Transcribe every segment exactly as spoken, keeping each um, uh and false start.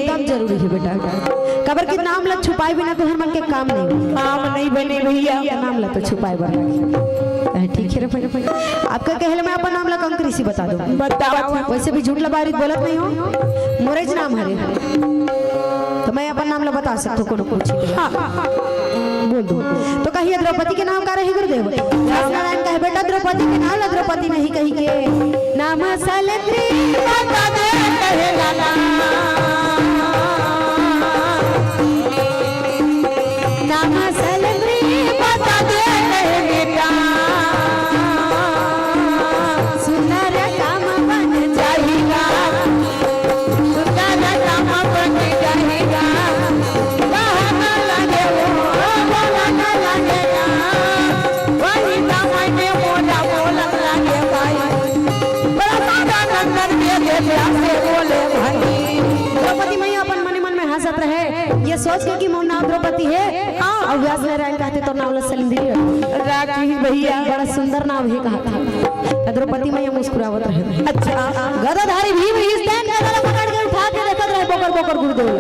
एकदम जरूरी हे बेटा, काबर कि नाम ला छुपाए बिना तुहर मन के काम नहीं। काम नहीं बने भैया। नाम ला तो छुपाए बर लगही। अ, ठीक हे रे भैया, भैया। आपका कहे ले मैं अपन नाम ला कंकरीसी बता दूं। बताओ। वैसे भी झूठ लबारित बोलत नहीं हो, मोरेच नाम हरे, तो मैं अपन नाम ला बता सकथों, कोनो पूछही। हाँ। बोल दो। तो कहिए, द्रौपदी के नाम का रही गुरुदेव? व्यास नारायण कहे, बेटा, द्रौपदी के नाम ला द्रौपदी नहीं कहिके, नाम सलेंद्री बता दे कहे लाला। नाम सलेंद्री बता दे कहे बेटा। सुंदर काम बन जाएगा, सुंदर काम बन जाएगा। कहना लगे वो, बोलना लगेगा। वही समय में मोला बोलत लगे भाई। बड़ा सारा नंदन के देवता से बोले भाई। द्रौपदी मैया अपन मने मन में हंसत रहे, ये सोच के कि मोर नाम द्रौपदी हे, हाँ। अउ व्यास नारायण कहते तोर नाम ला सलेंद्री रखे। राखी भैया। बड़ा सुंदर नाम हे कहा था। त द्रौपदी मैया मुस्कुरावत रहे। अच्छा। गदाधारी भीम इस दिन गदा ला पकड़ के उठा के देखत रहे, बोकर बोकर गुरुदेव।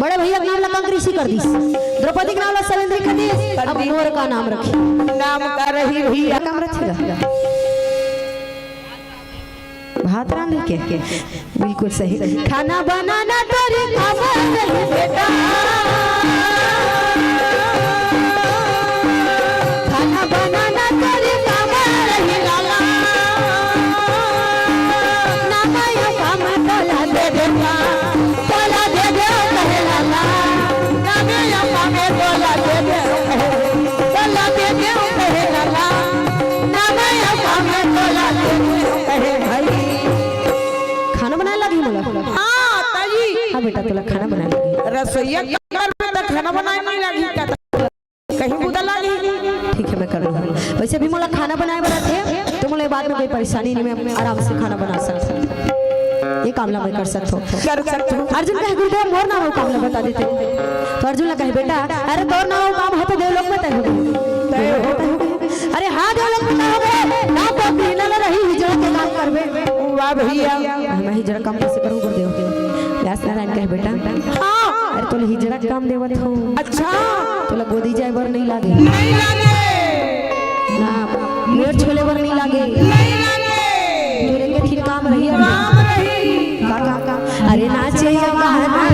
बड़े भैया के नाम ला कंकरीसी कर दिस, द्रौपदी के नाम ला सलेंद्री कर दिस। कर अब दिस। मोर का नाम रखी? नाम का रही भैया? काम रखेगा। भात रांधे के? बिल्कुल सही। खाना बनाना तोरे काम रही बेटा। खाना बनाना तोरे काम रही लाला। ना मैं काम तोला दे देता, तोला दे दे कहे लाला। ना मैं काम तोला दे दे कहे, तोला दे दे कहे लाला। ना मैं काम तोला दे दे कहे भाई। खाना बनाए लगी मोला? हाँ, ताई। हाँ बेटा, तोला खाना बनाए लगी। रसोईया के अंदर में तो खाना बनाए नहीं लगी का? कहीं बुता लगी? ठीक है, मैं कर लूँगा। वैसे भी मोला खाना बनाए बर आथे, तो मोला ये बात में कोई परेशानी नहीं, मैं आराम से खाना बना सकता हूँ। ये काम ला मैं कर सकता हूँ। कर सकता हूँ। अर्जुन कहे, गुरुदेव, मोर नाम वो काम ला बता देते। तो अर्जुन ला कहे, बेटा, अरे तोर नाम वो काम है तो देवलोक में तय हो गए। तय हो। अरे हाँ, देवलोक में तय हो गए। ना तो पीना ना रही, हिजड़ा के काम करबे। वाह भैया। मैं हिजड़ा काम कैसे करूँ गुरुदेव? व्यास नारायण कहे, बेटा, हाँ। अरे तोला हिजड़ा काम देवत हूँ। अच्छा। तोला गोदी जाए बर नहीं लागे। नहीं लागे। ना, मेड़ छोले बर नहीं लागे। नहीं लागे। तोरे के ठीक काम रही। काम रही। का, का, का? अरे नाचे या बहाना।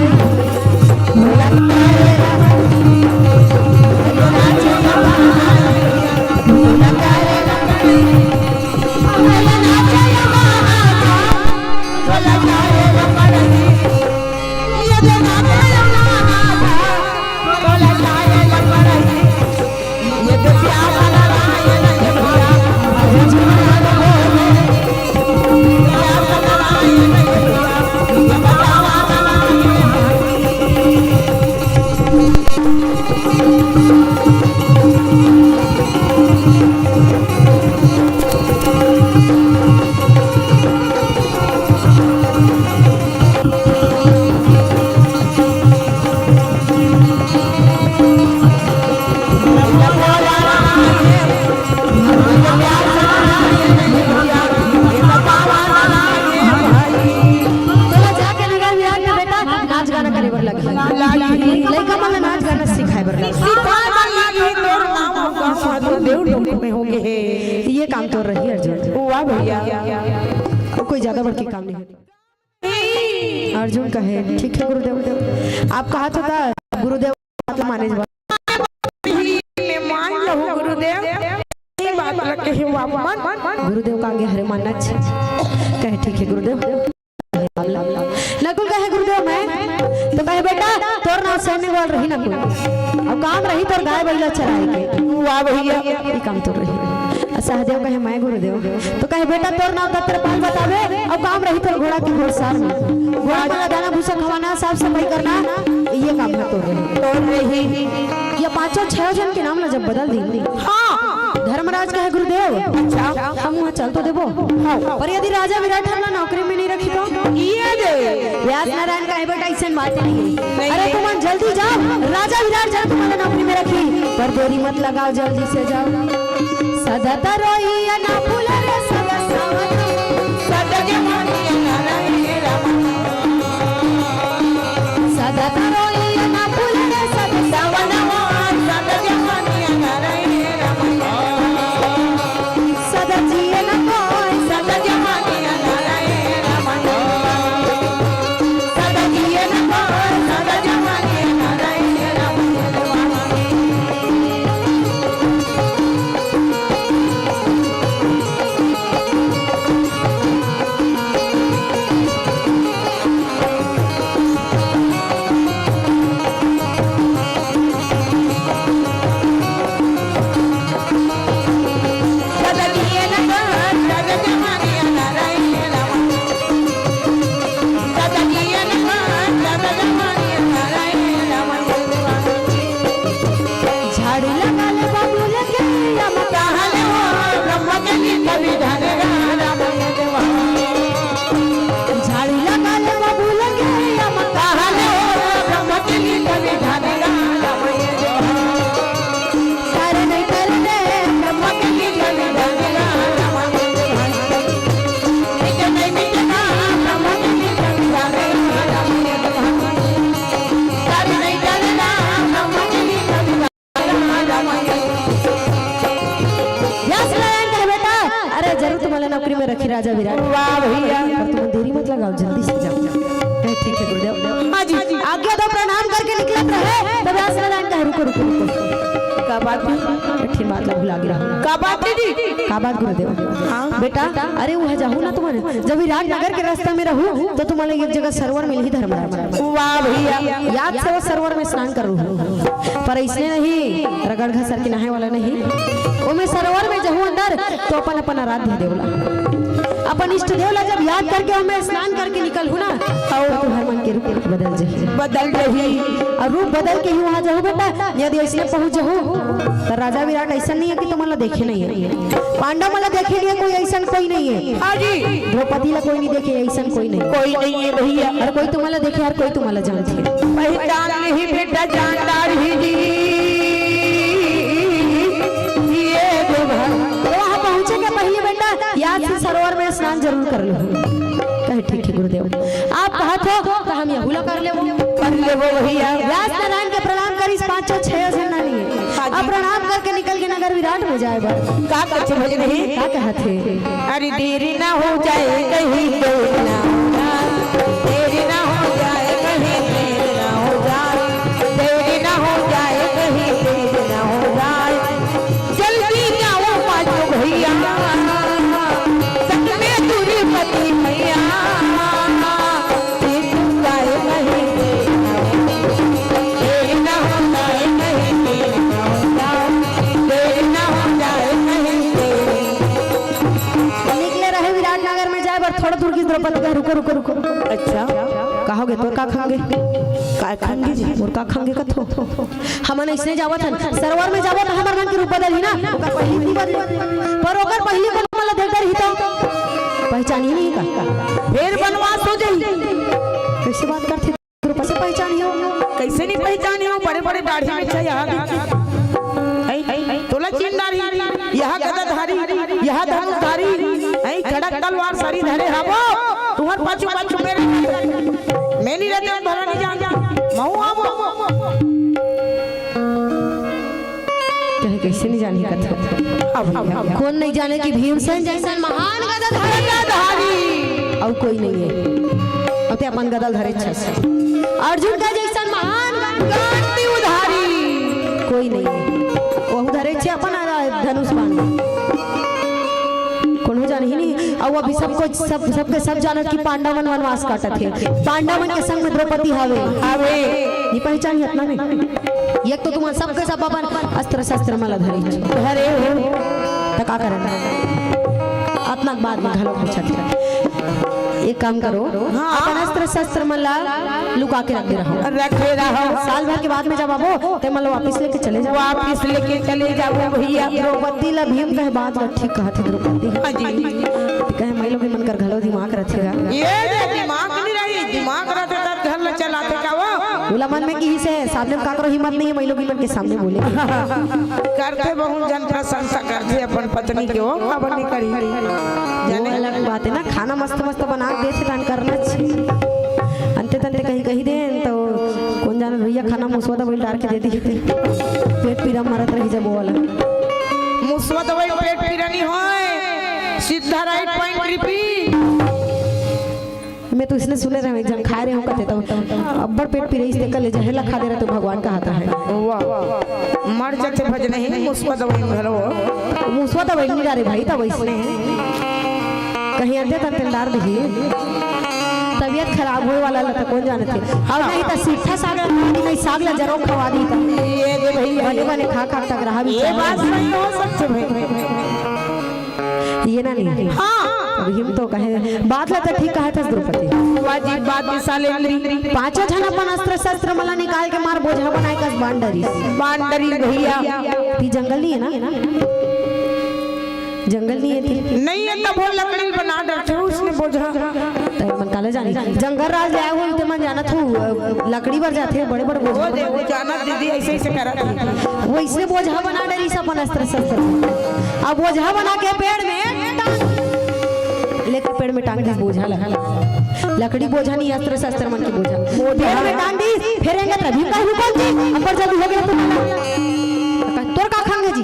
तोला जाके नगर विराट में बेटा नाच गाना करे बर लगही। लइका मन ला नाच गाना सिखाए बर लगही। सिखाए बर लगही, तोर नाम अउ काम ह तो देवलोक में होगे हे। ये काम तोर रही अर्जुन। वाह भैया। अउ कोई ज्यादा बड़की काम नहीं होही। अर्जुन कहे, ठीक है गुरुदेव, आप कहा तो था गुरुदेव, मतलब माने जवाब। मैं मान लहूं गुरुदेव, ये बात ला कहे वापमन। गुरुदेव का आगे हरे मानना च-, कहे, ठीक है गुरुदेव। नकुल कहे, गुरुदेव मैं, तो कहे, बेटा तोर नाम सैन्य वाल रही नकुल, अउ काम रही तोर गाय बैला चराए के। वाह भैया। ये काम तोर रही। अउ सहदेव कहे, मैं गुरुदेव, तो कहे, बेटा तोर नाम दत्तरपाल बताबे, अउ काम रही तोर घोड़ा के घोड़सार में। घोड़ा मन ला दाना भूसा खवाना, साफ सफाई करना, ये काम ह तोर रही। तोर रही। ये पांचों छह जन के नाम ला जब बदल दी। हाँ। धर्मराज कहे, गुरुदेव, अच्छा। हम वहाँ चल तो देबो, हाँ। पर यदि राजा विराट हमला नौकरी में नहीं रखी तो? ये दे। व्यास नारायण कहे, बेटा अइसन बात नहीं है। नहीं, अरे नहीं। तुमन जल्दी जाओ, राजा विराट जब तुमन ला नौकरी में रखी, पर देरी मत लगाओ, जल्दी से जाओ। सदा तरोई अना फूल रे सदा सावन। सदा जवानी अना रंगीला। राजा विराट। वाह भैया। पर तुम देरी मत लगाओ, जल्दी से जाओ। कहे, "ठीक है गुरुदेव।" हाँ जी। आज्ञा दो, प्रणाम करके निकलत रहे, तब व्यास नारायण कहे, "रुको, रुको, रुको।" का बात है? कठिन बात ला भुला गिरा। का बात है जी? का बात गुरुदेव? हाँ। बेटा, अरे वहाँ जाहू ना तुम्हारे, जब विराट नगर के रास्ता में रहू, तो तुम्हारे एक जगह सरोवर मिलही धर्मराज। वाह भैया। याद से वो सरोवर में स्नान करू। पर इसने नहीं, रगड़ घसर के नहाए वाला नहीं। ओमे सरोवर में जहू अंदर, तो अपन, अपन आराध्य देवला, अपन इष्ट देव ला जब याद करके ओमे स्नान करके निकलहू ना, तो तुहर मन के रूप बदल जही। बदल जही। और रूप बदल के ही वहाँ जहू बेटा, यदि ऐसने पहुँच जहू, तो राजा विराट ऐसा नहीं है कि तुमन ला देखे नहीं है, पांडव मन ला देखे नहीं है, कोई ऐसा कोई नहीं है। हाँ जी। द्रौपदी ला कोई नहीं देखे, ऐसा कोई नहीं। कोई नहीं है भैया। हर कोई तुम्हारा देखे, हर कोई तुम्हारा जानथे। पहचान नहीं बेटा, जानदार ही जी। ये दो भाई। तो वहाँ पहुँचे के पहले बेटा, याद से सरोवर में स्नान जरूर कर लो। कहे, "ठीक है गुरुदेव, आप कहत हो तो हम यहू ला कर लेबो।" कर लेबो भैया। व्यास नारायण के प्रणाम करिस, पाँचों छह झन नहीं है। हाँ जी। अब प्रणाम करके निकल के नगर विराट में जाए बर। का कथे भजन है? का कहत हे? अरे देरी ना हो जाए कहीं, देरी ना हो जाए, देरी ना हो जाए कहीं, देरी ना हो जाए, देरी ना हो जाए कहीं, देरी ना हो जाए। जल्दी जाओ पाँचों भैया, संग में दुर्पति भैया। देरी ना हो जाए कहीं, देरी ना हो जाए, देरी ना हो जाए कहीं, देरी। निकले रहे विराटनगर में जाए बर, थोड़ा दूर की द्रौपदी का, "रुको, रुको, रुको।" अच्छा। कहोगे तो का खांगे? का खांगे जी? और का खांगे कथो? हमन अइसने जावत हन, सरोवर में जावत हन, हमर मन के रूप बदलही ना, ओकर पहिली नहीं बदले। पर ओकर पहिली कोनो मन ला देख डरही तो पहचानही नहीं का? फेर बनवास हो जाही। कइसे बात करथे? रूप से पहचानही हो? कइसे नहीं पहचानही हो? बड़े-बड़े दाढ़ी में छे यहाँ दिखे। हैं? तोला चिन्ह डारही, यहाँ गदाधारी, यहाँ धनुषधारी, हैं? कड़क तलवार सरी धरे हावो, तुम्हर पाछू-पाछू मेरे, मैं नहीं रहते, भला नहीं जानता, महू आवो। कहे, "कइसे नहीं जानही कथो?" अब, अब, अब। कोन नहीं जाने कि भीमसेन जइसन महान गदाधारी, गदाधारी। अउ कोई नहीं है। अउ ते अपन गदा ल धरे छस। अर्जुन का जइसन महान गांडीवधारी कोई नहीं है। वहू धरे छे अपन धनुष बाण। कोनो जानही नहीं। अउ अभी सबको, सब, सबके सब जानत कि पांडव मन वनवास काटत हे। पांडव मन के संग में द्रौपदी हावे। हावे। नहीं पहचानही अतना में। एक तो तुमन सबके सब अपन अस्त्र शस्त्र मन ला धरे हो। धरे हो। त का करन? अतना के बाद में घलो पूछत हे। एक काम करो, हाँ। अपन अस्त्र शस्त्र मन ला लुका के रखे रहो। रखे रहो। साल भर के बाद में जब आबो, ते मन ला वापिस लेके चले जाबो। वापिस लेके चले जाबो भैया। द्रौपदी ला भीम कहे बात ला ठीक कहत हे द्रौपदी। हाँ जी। कहे माई लोग मन कर घलो दिमाग रथे गा। ये दे दिमाग नहीं रही, दिमाग रथे तब घर ला चलाथे का वो? ओला मन में किहिसे, सामने में काकरो हिम्मत नहीं है, माई लोग मन के सामने बोले। करथे बहुत जन प्रशंसा करथे अपन पत्नी के, वो काबर नहीं करी? वो जाने? अलग बात है ना, खाना मस्त मस्त बना के देथे, तहन करना चाहिए। अंते तंते कहीं कही देन तो कोन जाने भैया खाना मुसवा दवाई डार के दे दी, पेट पीरा मरत रही जब वो वाला। मुसवा दवाई पेट पीरा नहीं होय, सीधा right point repeat। मैं तो इसने सुने रहे, एक जन खाए रहे हो कहते तो अब्बड़ पेट पीरा, इसने कल जहर ला खा दे रहे तो भगवान का हाथ है। वाह, मर जाथे भजन ही मुसवा दवाई में घलो। मुसवा दवाई नहीं डारे भाई, तब इसने कहीं अंते तंते डार दी। तबीयत खराब होए वाला ला तो कोन जानथे। अउ नहीं तो सीठा साग ला खवा दी, नहीं साग ला जरो खवा दी तो। ये दे भैया। बने बने खा खा तक रहा भी ये चाहिए। बात सही हो सकथे भाई। ये ना नहीं। हाँ। अभी हम तो कहे, बात ला तो ठीक कहत हस द्रौपदी। वाजिब बात सालेंद्री। पांचों झन अपन अस्त्र शस्त्र मन ला निकाल के मार बोझा बनाए कस बांडरी। बांडरी भैया। ती जंगल नहीं है ना? जंगल नहीं है ती? नहीं है, तब वो लकड़ी बना डरथे उसने बोझा। तब मन काला जानी। जंगल राज ले आए हो, ते मन जानत हो, लकड़ी बर जाथे, बड़े-बड़े बोझा वो दे, बना। वो जानत दीदी, ऐसे, ऐसे करत हे। वो इसने बोझा बना डरिस अपन अस्त्र शस्त्र। अब बोझा बना के पेड़ में टांग, लेके पेड़ में टांग दिस बोझा ला। लकड़ी बोझा नहीं, अस्त्र शस्त्र मन के बोझा। बोझा। पेड़ में टांग दिस, फेर एंगत रही, "कहीं रुको जी, अब्बड़ जल्दी हो गया तुम्हारा।" तोर का खांगे जी?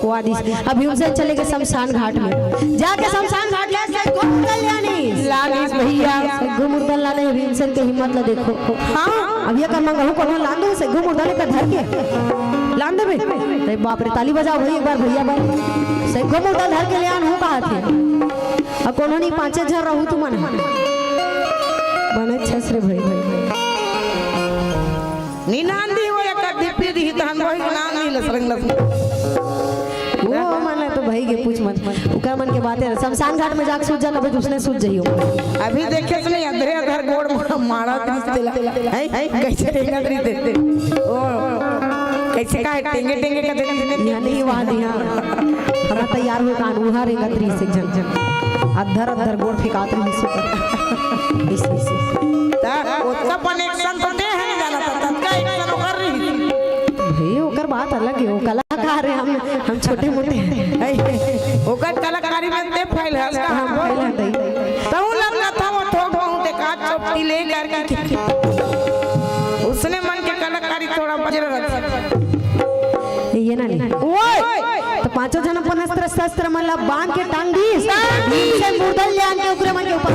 मंगवा दिस। अब भीमसेन चले गे शमशान घाट में, जाके शमशान घाट ले से गो मुर्दा ले आनिस। लानिस भैया। से गो मुर्दा लाने भीमसेन के हिम्मत ला देखो। हाँ। अब ये कर मंगहू कोनो लान दो, से गो मुर्दा लेकर धर के लान देबे। अरे बाप रे, ताली बजाओ भाई एक बार भैया भाई। से गो मुर्दा धर के ले आन हूँ कहा थे। अब कोनो नहीं, पाँचे झन रहू तुमन। बने छस रे भाई भाई। नी नान दी हो या कभी पी दी तहन वही नान नी लसरंग लसरंग। वो मन तो भाई के पूछ मत। ओकर मन के बातें शमशान घाट में जाके सूझ जा, कभी उसने सूझ जाइयो। अभी देखे से नहीं, अधरे अधर गोड़ मारा, मारा दिस तेला। हैं? कैसे रेंगत रहिस ते? ओ, कैसे का है? टेंगे टेंगे का देने देने। यहाँ नहीं, वहाँ दिया। हमारा तैयार हो कान, उहाँ रेंगत रहिस एक झन। अधर अधर गोड़ फेंकात रहिस। इस, इस, इस। ता, ओतका पन action तो दे है ना जाना था, ततका action ओकर रहिस। भाई, ओकर बात अलग है, वो कलाकार है, हम, हम छोटे मोटे हैं। ऐ, ओकर कलाकारी में ते fail है, हम हाँ, fail है, भाई। तहूँ लड़का था, वो थोक बहुत एक आध चोपटी ले करके। उसने मन के कलाकारी थोड़ा बजर रखा। ये ना नहीं। ओए! तो पांचों जन अपन अस्त्र शस्त्र मन ला बांध के टांग दीस। टांग दीस। से मुर्दा ले आन के ओकरे मन के ऊपर।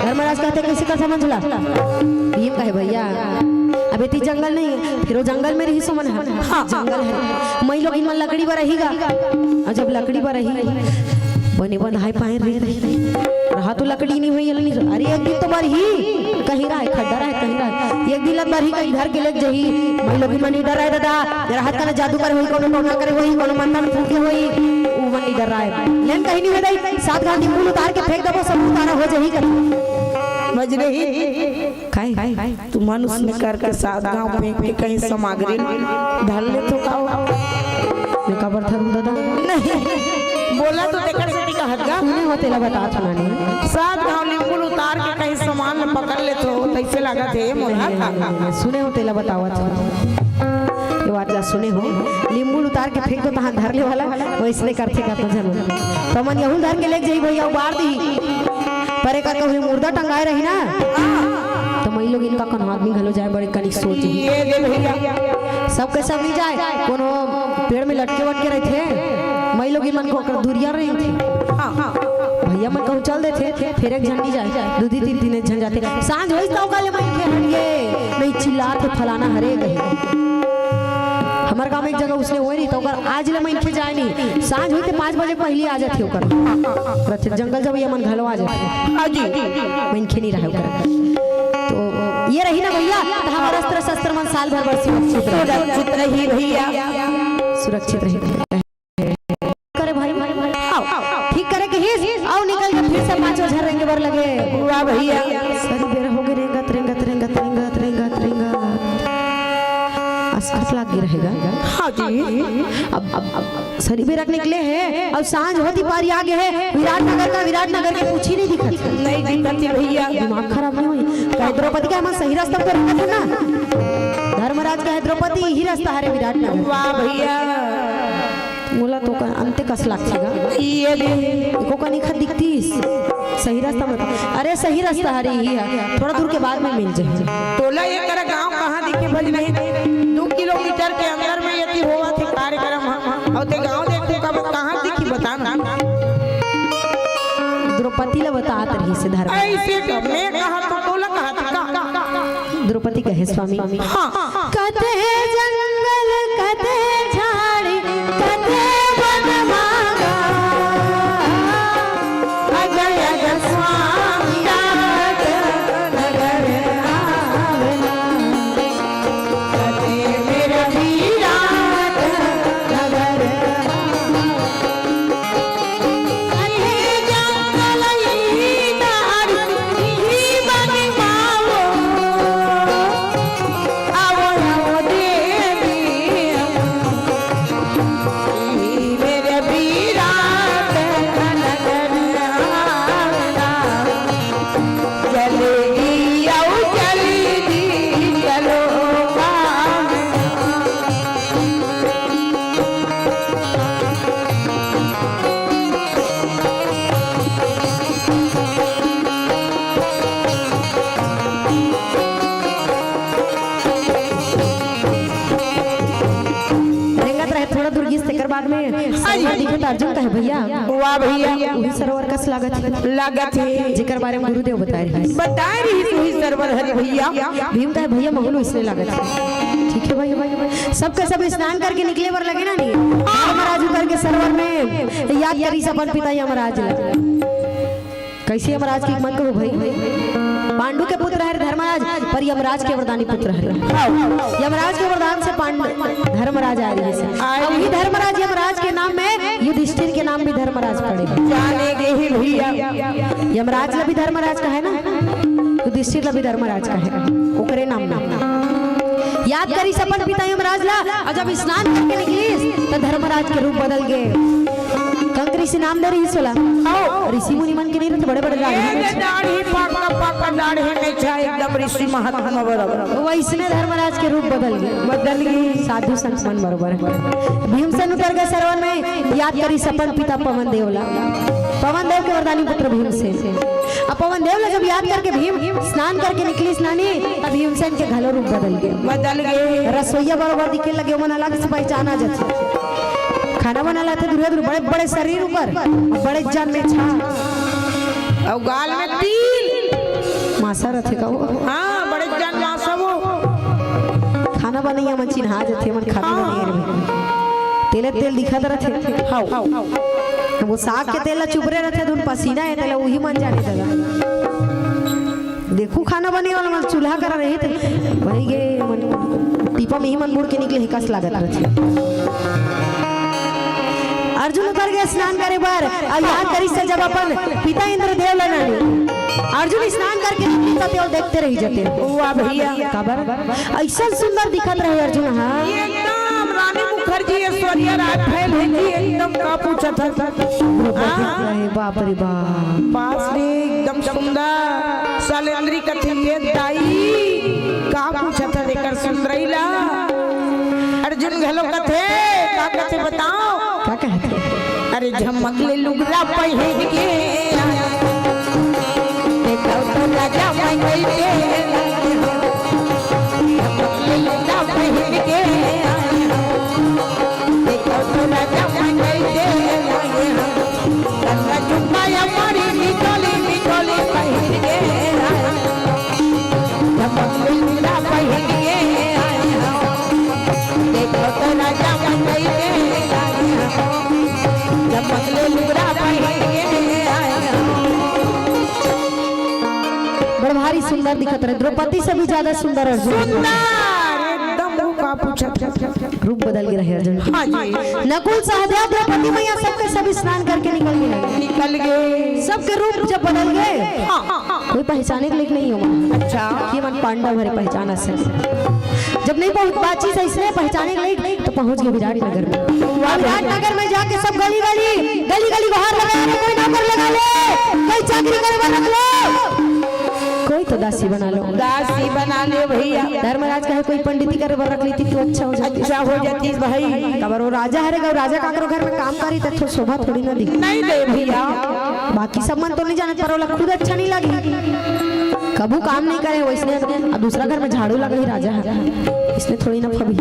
धर्मराज कहते, "कैसे का समझ ला?" भीम कहे, "भैया, अबे ती जंगल नहीं है, फिर वो जंगल में रहिस मन है।" हाँ। जंगल है। मई लोग इमन लकड़ी बर रही गा। और जब लकड़ी बर रही, बने बंधाए पाए रही, रहा तो लकड़ी नहीं हुई, नहीं। अरे, एक दिन तो बर ही कहीं रहा है, खड्डा रहा है, कहीं रहा है। एक दिन लत बर ही कहीं घर के लेके जही, मई लोग मन डर रहा है दादा। राहत का ना जादू करे होई, कोनो टोना करे होई, कोनो मंत्र फूके होई, वो मन नहीं डर रहा है। लेन कहीं नहीं हो जाई, सात घाव नींबू उतार के फेंक देबो, सब उतारा हो जाही कर। बज रही। काय? तुमन उसने करके सात घाव फेंक के कहीं सामग्री धर ले तो का हो? मैं काबर धरूं दादा? नहीं। बोला तो तेकर से टिका हट गा। सुने हो तेला बता सुनानी। सात घाव नींबू उतार के कहीं सामान में पकड़ ले तो कैसे लगा थे मोला? नहीं, नहीं, नहीं, सुने हो तेला बतावत हो। ये बात ला सुने हो, नींबू उतार के फेंक दो तहाँ धर ले वाला, वैसने करथे का तो जरूर। तो मन यहू धर के लेके जाही भैया, उबार दी। पर एक कहूँ मुर्दा टंगाए रही ना, तो मई लोग इनका कोनो आदमी घलो जाए बड़े कनिक सोच ही। ये दे भैया। सब के सब नहीं जाए, कोनो पेड़ में लटके वटके रहथे, मई लोग मन को ओकर दुरिया रही थी। हाँ, हाँ। भैया मन कहूँ चल देथे, फिर एक झन नहीं जाए, दू दी तीन दिन एक झन जाथे। सांझ होइस त ओकर ले मनखे हट गे, नहीं चिल्लात हे फलाना हरे कही। हमर गांव में एक जगह उसने होए रही, तो ओकर आज ले मनखे जाए नहीं। सांझ होई ते पाँच बजे पहली आ जाथे ओकर। रथे जंगल जब ये मन घलो आ जाथे। हाँ जी। मनखे नहीं रहे ओकर। तो ये रही ना भैया, तो हमार अस्त्र शस्त्र मन साल भर बर सुरक्षित रहे। सुरक्षित रही भैया। सुरक्षित रही। करे भाई, आओ, ठीक करे के हिस, आओ निकल के फिर से पांचों झन रेंगे बर लगे। वाह भैया। सरी बेरा हो गए रेंगत, रेंगत, रेंगत, रेंगत, रेंगत, रेंगत। आस, आस लाग गए रहेगा। हाँ जी। अब, अब, अब सरी बेरा के निकले हैं, अब सांझ होती पारी आ गए हैं, विराटनगर का, विराटनगर के कुछ ही नहीं दिखत। नहीं दिखत ही भैया। दिमाग खराब नहीं हुई। कहे द्रौपदी का हम सही रास्ता पर रेंगत है ना? धर्मराज कहे द्रौपदी यही रास्ता हरे विराटनगर। वाह भैया। मोला तो का अंते कस लागथे गा। ये दे। एको कनिक दिखतीस। सही रास्ता मत। अरे सही रास्ता हरे ही है। थोड़ा दूर के बाद में मिल जाए। तोला ये कर गांव कहाँ दिखे भज नहीं? दो किलोमीटर के अंदर में यदि होवा थे कार्यक्रम हम, और ते गांव देखो कब कहाँ दिखी बता ना। द्रौपदी ला बतात रही से धर्म। ऐसे तो मैं कहा तो तोला कहा था का? द्रौपदी कहे स्वामी। हाँ। कते जंगल, कते झाड़ी, कते वन मांगा। अजय अजय स्वामी रात नगर आवला। कते मेरा विराट नगर आवला। में सरोवर दिखे त अर्जुन कहे, "भैया, वाह भैया, उही सरोवर कस लागत हे।" लागत हे। जेकर बारे में गुरुदेव बताए रहिस। बताए रहिस उही सरोवर हरे भैया। भीम कहे, "भैया, महू ल इसने लागत हे।" ठीक हे भाई, भाई, भाई। सबके सब स्नान करके निकले बर लगे ना, नहीं? धर्मराज उतर के सरोवर में याद करिस अपन पिता यमराज ला। कैसे यमराज के मत कहो भाई, पांडु के पुत्र हरे धर्मराज, पर यमराज के वरदानी पुत्र हरे। यमराज के वरदान से पांडु, धर्मराज आए रहिस। अउ वही धर्मराज यमराज के नाम में युधिष्ठिर के नाम भी धर्मराज पड़े। जाने के ही भैया। यमराज ला भी धर्मराज कहे ना, युधिष्ठिर ला भी धर्मराज कहे, ओकरे नाम में। याद करिस अपन पिता यमराज ला, अउ जब स्नान करके निकलिस, त धर्मराज के रूप बदल गे। कंक ऋषि नाम दे रहिस ओला। ऋषि मुनि मन के नहीं रहिथे, बड़े-बड़े दाढ़ी में छा। दाढ़ी पाका, पाका दाढ़ी में छा, एकदम ऋषि महात्मा बराबर। वइसने धर्मराज के रूप बदल गे। बदल गे। साधु संत मन बरोबर। भीमसेन उतर गे सरोवर में, याद करिस अपन पिता पवन देव ला। पवन देव के वरदानी पुत्र भीमसेन। अब पवन देव ला जब याद करके भीम स्नान करके निकलिस नानी, तब भीमसेन के घलो रूप बदल गे। बदल गे। रसोइया बरोबर दिखे लगे, ओमन अलग से पहचाना जाथे। खाना बना लाथे दूरिहा दूर, बड़े बड़े शरीर ऊपर, बड़े जान में छा। अउ गाल में तिल। मासा रथे का वो? हाँ, बड़े जान मासा वो। खाना बनइया मन चिन्हा जाथे, मन खाना हाँ। बनइया रे। तेले तेल दिखत रथे। हाँ। वो साग के तेल ला चुबरे रथे, धुन पसीना हे, तेला उही मन जाने दादा। देखू खाना बने वाला मन चूल्हा करा रही थे, वही गे मन टीपा में ही मन मुड़ के निकले हे कस लागत रथे। अर्जुन उतर गे स्नान करे बर, अउ याद करिस जब अपन पिता इंद्रदेव ला नानी। अर्जुन स्नान करके निकली त तेल देखते रही जते। वाह भैया। काबर? अइसन सुंदर दिखत रहे अर्जुन हा। एकदम रानी मुखर्जी ऐश्वर्या राय फैल है जी, एकदम का पूछत हस। द्रौपदी हाँ। कहे, बाप रे बाप। पास में एकदम सुंदर। सलेंद्री कथे, "ये दाई, का पूछत हस एकर सुंदरई ला?" अर्जुन घलो कथे, का कथे बताओ? का कहथे? अरे झमक ले लुगरा पहिर के, देखो तो राजा मंगई के, झमक ले लुगरा पहिर के, देखो तो राजा मंगई के। लंगा झुमका या मारी निकोली निकोली पहिर के आए। झमक लुगरा पहिर के आए। देखो तो राजा मंगई के आए। झमक लुगरा पहिर के आए। बड़ भारी सुंदर दिखत रहे, द्रौपदी से भी ज्यादा सुंदर अर्जुन। सुंदर, एकदम वो का पूछत। रूप बदल गे रहे अर्जुन। हाँ जी। नकुल सहदेव द्रौपदी मैया सबके सब स्नान करके निकल गे। निकल गे। सबके रूप जब बदल गे, हाँ, हाँ, हाँ। कोई पहचाने के लायक नहीं हो। अच्छा। ये मन पांडव हरे पहचान आ सके। जब नहीं पहुंच बाची से इसने पहचाने के लायक तो पहुंच गे विराट नगर में। वाह। विराट नगर में जाके सब गली गली, गली गली बाहर लगा, "अरे कोई नौकर लगा ले, कोई चाकरी करे बर रख लो।" कोई तो दासी बना लो। दासी बना ले भैया। धर्मराज कहे, "कोई पंडिती करे बर रख लेती तो अच्छा हो जाती।" अच्छा हो जाती भाई। काबर वो राजा हरे गा, राजा काकरो घर में काम करी त थो शोभा थोड़ी ना दी। नहीं दे भैया। बाकी सब मन तो नहीं जाने, पर ओला खुद अच्छा नहीं लगी। कभू काम नहीं करे, वइसने अब दूसरा घर में झाड़ू लगाही राजा ह, इसने थोड़ी ना फबही,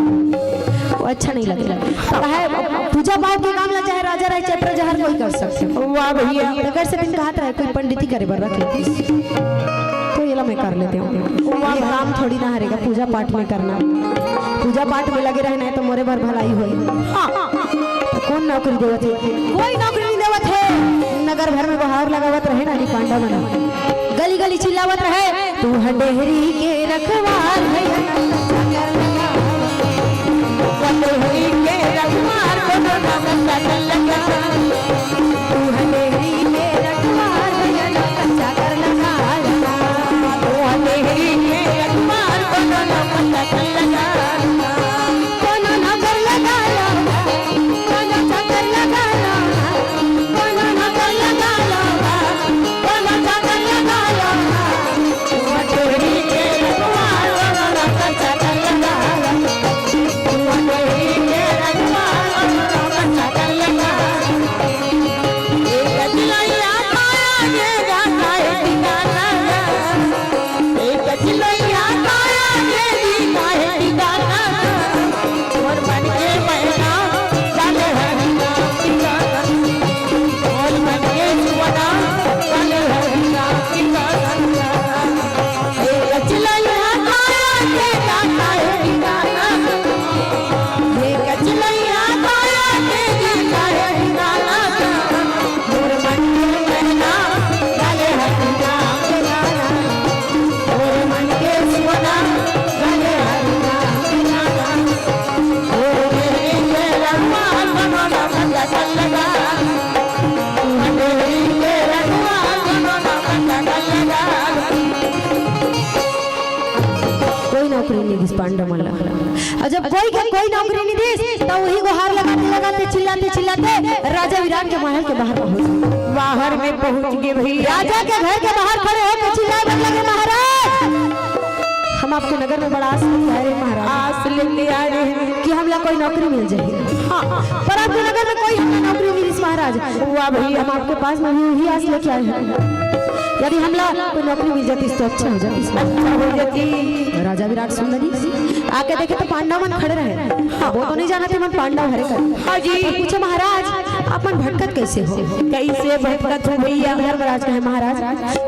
वो अच्छा नहीं लगे। काहे पूजा पाठ के काम ला चाहे राजा रहे, चाहे प्रजा, हर कोई कर सकथे। वाह भैया। तेकर सेती कहत रहे, कोई पंडिती करे बर रख लेती, तो ये ला मैं कर लेते हूँ। ये काम थोड़ी ना हरे गा, पूजा पाठ में करना, पूजा पाठ में लगे रहना हे तो मोरे बर भलाई होई। हाँ। तो कौन नौकरी देवत हे? कोई नौकरी नहीं देवत हे। नगर भर में बहार लगावत रहे ना, नी पांडा मन गली गली चिल्लावत रहे, "तू ह डेहरी के रखवार भैया, चाकर लगा। तू ह डेहरी के रखवार, कोनो ना चाकर लगा। तू ह डेहरी के रखवार भैया, चाकर लगा। तू ह डेहरी के रखवार, कोनो ना चाकर लगा।" कोनो नौकर लगा लो, कोनो चाकर लगा लो, कोनो नौकर लगा लो, कोनो चाकर लगा लो। तू ह डेहरी के रखवार, कोनो नौकर चाकर लगा लो। तू ह डेहरी के रखवार, कोनो नौकर चाकर लगा लो। एक चिलैया काया रे गाना है ठिकाना। एक चिलैया काया रे गाना है ठिकाना। मोर मन के मैना जाने है। नौकरी नहीं दिस पांडव मन ला। अउ जब कोई के कोई नौकरी नहीं दिस, त वही गोहार लगाते लगाते, चिल्लाते चिल्लाते राजा विराट के महल के बाहर पहुंच गे। बाहर में पहुंच गे भैया। राजा के घर के बाहर खड़े होके चिल्लाए बर लगे, महाराज, हम आपके नगर में बड़ा आस लेके आए रहे महाराज। आस लेके आए रहे। कि हमला कोई नौकरी मिल जाही। हाँ। पर आपके नगर में कोई हमला नौकरी नहीं मिलिस महाराज। वाह भैया। हम आपके पास में भी वही आस लेके आए हैं। यदि हमला कोई नौकरी मिल जाती तो अच्छा हो जाती। अच्छा हो जाती। राजा विराट सुंदरी आके देखे तो पांडव मन खड़े रहे। हाँ। वो तो नहीं जानत हे मन पांडव हरे कर। हाँ जी। पर पूछे, महाराज, आप मन भटकत कैसे हो? कैसे भटकत हो भैया? धर्मराज कहे, महाराज,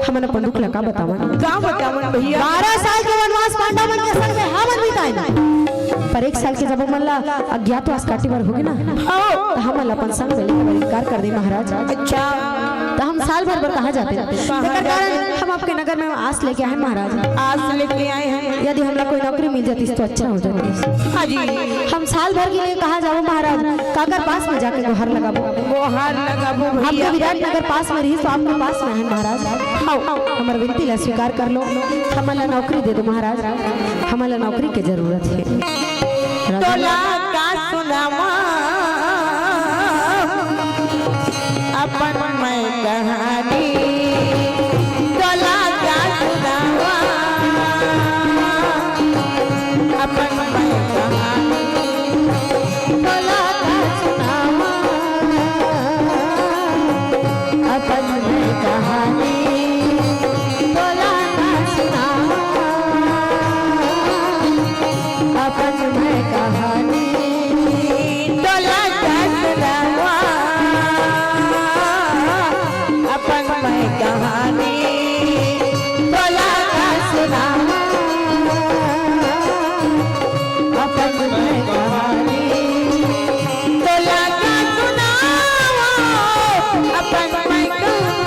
हमन अपन दुख ला का बतावन? का बतावन भैया? बारह साल के वनवास पांडव मन के संग में हमन बिताएन, पर एक साल के जब हमन ला अज्ञातवास काटे बर होगे ना, हाँ। त हमन ला अपन संग में लेके बर इनकार कर दे महाराज। अच्छा। त हम साल भर बर कहाँ जाते? कहाँ तेकर कारण जाते? हम आपके नगर में आस लेके आए महाराज। आस लेके आए हैं। यदि हमला कोई नौकरी मिल जाती तो अच्छा हो जाती। हाँ जी। हम साल भर के लिए कहाँ जाबो महाराज? काकर पास में जाके गोहार लगाबो? गोहार लगाबो भैया। आपके विराट नगर पास में रही तो आपके पास में है महाराज। हाँ। हमर विनती ला स्वीकार कर लो, हमन ला नौकरी दे दो महाराज, हमन ला नौकरी के जरूरत है। तोला का सुनावा अपन मैं कहानी, तोला का सुनावा अपन मैं कहानी, तोला का सुनावा अपन मैं कहानी, तोला का सुनावा अपन मैं कहानी, तोला का सुनावा अपन मैं कहानी, तोला का सुनावा अपन मैं कहानी, तोला का सुनावा अपन मैं कहानी,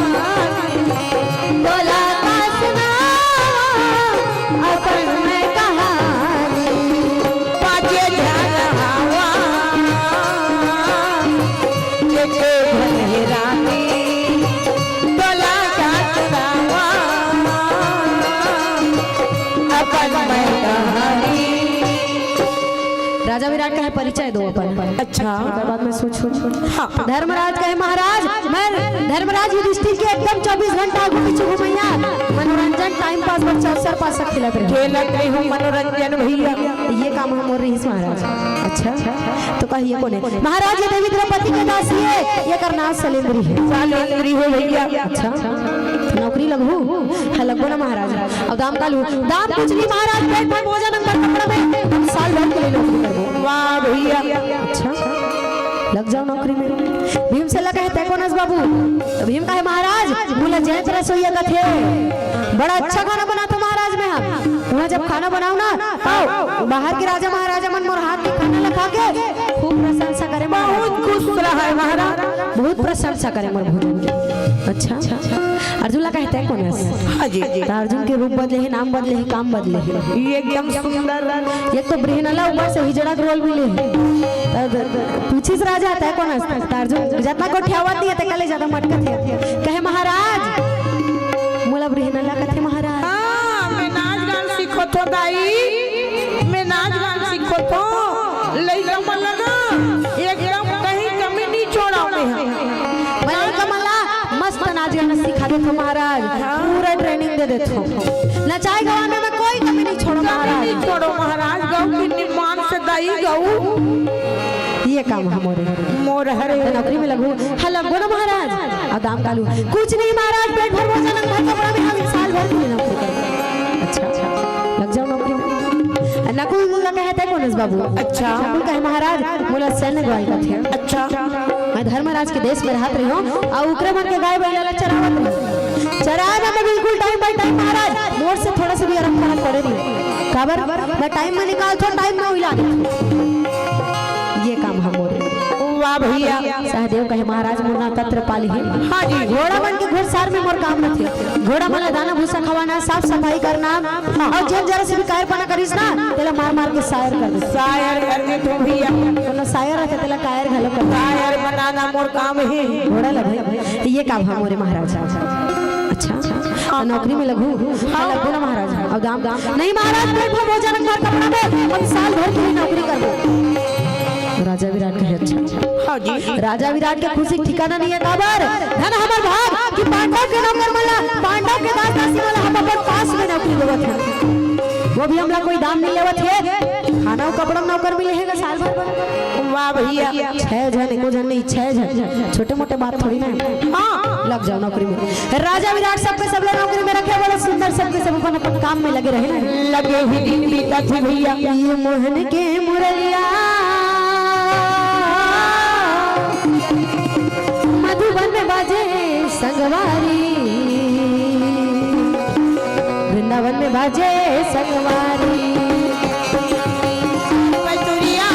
तोला का सुनावा अपन मैं कहानी। पाछे ध्यान हवा जेके धन हे रानी, तोला का सुनावा अपन मैं कहानी। राजा विराट कहे, परिचय दो अपन। अच्छा। ओकर बाद में सोच, सोच, सोच। हाँ। धर्मराज कहे, महाराज, मैं धर्मराज युधिष्ठिर के एकदम चौबीस घंटा आगू पीछू घुमैया, मनोरंजन, टाइम पास बर चार चार पाँच सात खेलत रहे। खेलत रहे हो मनोरंजन भैया। ये काम हम और रहीस महाराज। अच्छा, तो कहिए कोने? महाराज, ये देवी द्रौपदी के दासी है, ये कर नाम सलेंद्री है। सलेंद्री हो भैया। अच्छा, नौकरी लगहू? हाँ, लगबो ना महाराज। अब दाम का लू? दाम कुछ नहीं महाराज, पेट भर भोजन, अंग भर कपड़ा में हम साल भर के लिए नौकरी करबो। वाह भैया। अच्छा, लग जाओ नौकरी में। भीम से लगा है तै कोन अस बाबू? तो भीम कहे, महाराज, मोला जैंत रसोइया कथे। बड़ा अच्छा खाना बनाथों महाराज मैं हा। वहाँ जब खाना बनाओ ना, तो बाहर के राजा महाराजा मन मोर हाथ के खाना ला खा के खूब प्रशंसा करे महाराज। बहुत खुश रहा है महाराज। बहुत प्रशंसा करे मोर भोजन के। अच्छा, अर्जुन ला कहे तै कोन अस? हाँ जी। त अर्जुन के रूप बदले हे, नाम बदले हे, काम बदले हे। ये एकदम सुंदर। एक तो बृहनला ऊपर से हिजड़ा के रोल मिले हे। त पूछिस राजा, तै कोन अस? त अर्जुन जतना गोठियावत नहीं हे, तेकर ले ज्यादा मटकत हे। कहे, महाराज, मोला बृहनला कथे महाराज। हाँ, मैं नाच गान सीखत हो दाई, मैं नाच गान सीखत हो। लइका मन ला ना एकदम कहीं कमी नहीं छोड़ा मैं हा। मैं लइका मन ला मस्त नाच गाना सिखा देथो महाराज, हाँ। पूरा ट्रेनिंग दे देथो। नचाई गवाने में कोई कमी नहीं छोड़ो कमी महाराज। नहीं छोड़ो महाराज, गऊ के निमान से दाई गऊ। ये काम हमरे। मोर हरे। त नौकरी में लगहू? हाँ, लगबो ना महाराज। अब दाम का लू? कुछ नहीं महाराज, पेट भर भोजन, अंग भर कपड़ा में हम साल भर के लिए नौकरी करेंगे। अच्छा, अच्छा, लग जाओ नौकरी में। नकुल ला कहे तै कोन अस बाबू? अच्छा। नकुल कहे, महाराज, मोला सैन्य ग्वाल कथे। अच्छा। मैं धर्मराज के देश में रहत रही हूँ अउ ओकरे मन के गाय बैला ला चरावत रही हूँ। चराए में मैं बिल्कुल time by time महाराज, मोर से थोड़ा सा भी आराम करना पड़े नहीं। काबर? मैं टाइम में निकालथों, टाइम में उइला देथों। ये काम हमरे। वाह भैया। सहदेव कहे, महाराज, मोर नाम कत्रपाल हे। हाँ जी। घोड़ा मन के घुड़सार में मोर काम रथे। घोड़ा मन ला दाना भूसा खवाना, साफ सफाई करना, हाँ। अउ जेन जरा से भी कायरपना करिस ना, तेला मार मार के सायर कर दे। सायर कर देथों भैया। कोनो सायर रथे, तेला कायर घलो कर दे। कायर बनाना मोर काम हे। घोड़ा ला भाई, ये काम हमरे महाराज। अच्छा, त नौकरी में लगहू? हाँ। लगबो ना महाराज। अब दाम, दाम। नहीं महाराज, पेट भर भोजन, एक बार कपड़ा दे, हम साल भर के लिए नौकरी करबो। राजा विराट कहे, अच्छा। हाँ जी। राजा विराट के खुशी के ठिकाना नहीं है, काबर? धन हमर भाग कि पांडव के नौकर मन ला, पांडव के दास दासी मन ला हम अपन पास में नौकरी देवत हन। वो भी हमला कोई दाम नहीं लेवत हे, खाना अउ कपड़ा में नौकर मिले हे गा साल भर। वाह भैया। छह झन, एको झन नहीं, छह झन। छोटे मोटे बात थोड़ी ना हे। हाँ। लग जाओ नौकरी में। राजा विराट सबके सब ला नौकरी में रखे, बड़ा सुंदर, सबके सब अपन अपन काम में लगे रहे ना। लगे ही दिन बीतत हे भैया। ये मोहन के मुरलिया मधुबन में बाजे संगवारी, वृंदावन में बाजे संगवारी। बसुरिया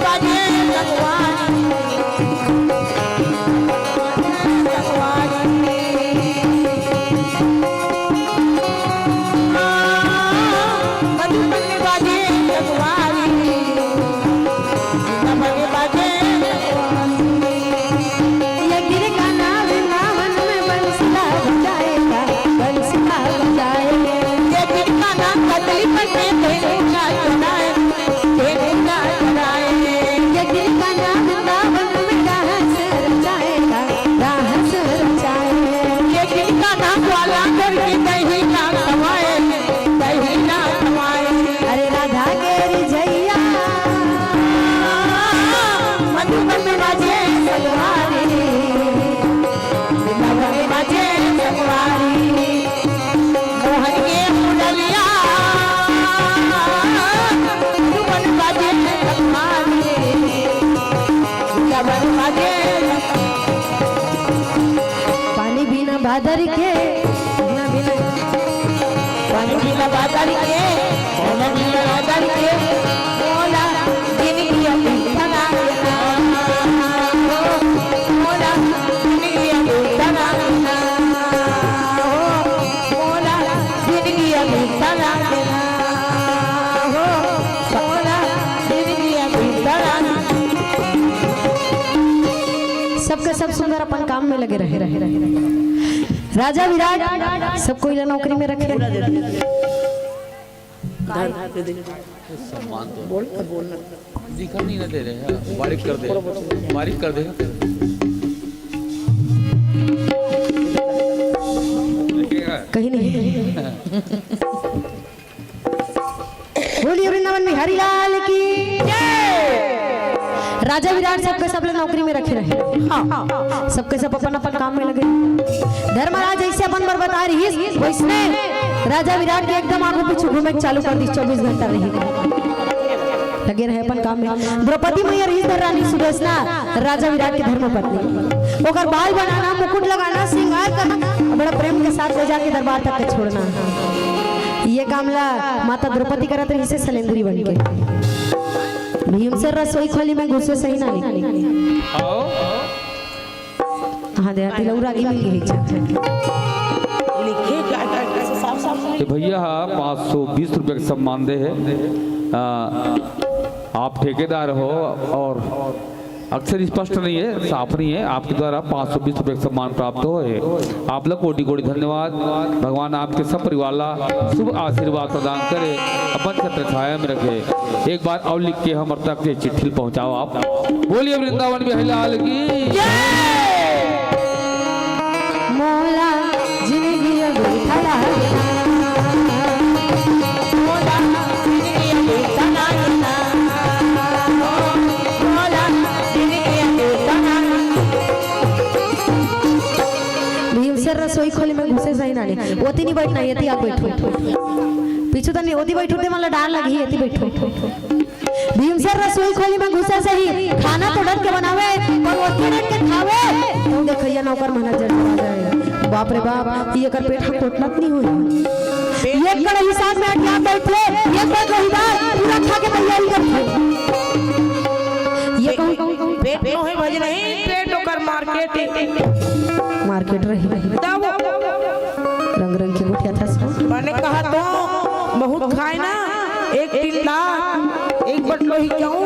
बाजे संगवारी। अरे राधा के रिझैया मधुबन में बाजे संगवारी, मधुबन में बाजे संगवारी। मोहन के मुरलिया मधुबन बाजे संगवारी, मधुबन बाजे। पानी बिना बादर के, पानी बिना, पानी बिना बादर के, पानी बिना बादर के, मोला जिंदगी अभी तना देना, मोला जिंदगी अभी तना देना, मोला जिंदगी अभी तना देना, मोला जिंदगी अभी तना। सबके सब सुंदर अपन काम में लगे रहे। राजा विराट सब कोई ला नौकरी में रखे। सम्मान तो बोल, बोल। दिखा नहीं ना दे रहे हैं, बारीक कर दे, बारीक कर दे। कहीं नहीं। बोलिए वृंदावन बिहारी लाल की जय। राजा विराट सबके सब ला नौकरी में रखे रहे। हाँ, सबके सब अपन अपन काम में लगे। धर्मराज जैसे अपन बर बता रहिस, वैसने राजा विराट के एकदम आगू पीछू घूमे के चालू कर दिस, चौबीस घंटा रही लगे रहे अपन काम में। द्रौपदी मैया रहिस धर रानी सुदेसना, राजा विराट के धर्म पत्नी। ओकर बाल बनाना, मुकुट लगाना, श्रृंगार करना, बड़ा प्रेम के साथ ले जाके दरबार तक के छोड़ना। ये काम ला माता द्रौपदी करत रहिसे सलेंद्री बन के। भीम से रसोई खोली में घुसे सही ना नहीं। आओ। हाँ दे, तिलौरा की मिल गई। लिखे क्या, क्या, कैसे साफ, साफ नहीं। ये भैया हा पाँच सौ बीस रुपये का सम्मान दे है। आ, आप ठेकेदार हो और अक्षर स्पष्ट नहीं है, साफ नहीं है, आपके द्वारा पाँच सौ बीस रुपये का सम्मान प्राप्त हो है। आप लोग कोटि कोटि धन्यवाद। भगवान आपके सब परिवार ला शुभ आशीर्वाद प्रदान करे, अपन छत्र छाया में रखे। एक बार और लिख के हमर तक ये चिट्ठी पहुंचाओ आप। बोलिए वृंदावन बिहारी लाल की जय। मोला जिंदगी अब थला, मोला जिंदगी अब थला, मोला जिंदगी अब थला। भीमसेन रसोई खोली में घुसे सही नानी, ओती नहीं बैठना, एती आप बैठो। पीछू तनी ओती बैठो, ते मला डार लगी, एती बैठो। भीमसेन रसोई खोली में घुसे सही, खाना तो डट के बनावे, पर ओतके डट के खावे। तू देखैया नौकर मन जर जरा जाए। बाप रे बाप, ये कर पेट हा कोटनत नहीं होई। ये कड़ाही साथ में अटिया बैठे, ये कर रहीदार पूरा खा के तैयारी करथे। ये कहूँ, कहूँ, कहूँ। पेट नो है भज नहीं, पेट ओकर मार्केट है। मार्केट रही। बताओ। रंग रंग के गोठिया था सब। मैंने कहा तो बहुत खाए ना, एक टिंडा, एक बटलो ही क्यों,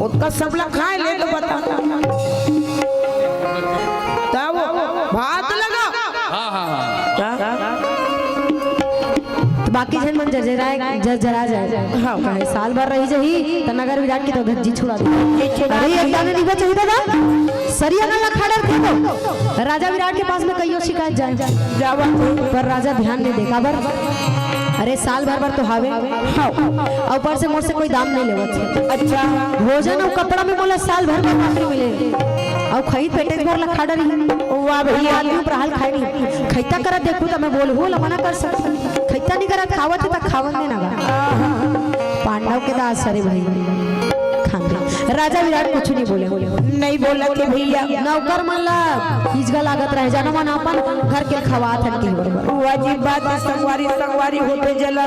ओतका सबला खाए ले तो बता। तब बाकी झन मन जरजराए, जरजरा जाए। हाँ। कहे साल भर रही जही, त नगर विराट के तो धज्जी छुड़ा दे। जी, छुड़ा अरे, दे। एक दाना निभा चाहिए दादा, सरिया नल खा डरथे तो। राजा विराट के पास में कहियो शिकायत जाए। जावत हे। पर राजा ध्यान नहीं दे, काबर? अरे, साल भर भर तो हावे। हाँ। अउ ऊपर से मोर से कोई दाम नहीं लेवत हे। अच्छा। भोजन अउ कपड़ा में मोला साल भर में नौकरी मिले। अउ खई पेटेज भर ला खा डरी। वाह भैया। आदमी ऊपर हाल खाए नहीं। खैता करत देखू त मैं बोलहूँ, ओला मना कर सकती। खैता नहीं करत, खावत हे त खावन देना गा। पांडव के दास, अरे भाई, खान दे। राजा विराट कुछ नहीं बोले। नहीं बोला के भैया। नौकर मन ला इजगा लागत रहे, जानो मन अपन घर के खवात हन के बरोबर। वाजिब बात हे, संगवारी, संगवारी होते जलन।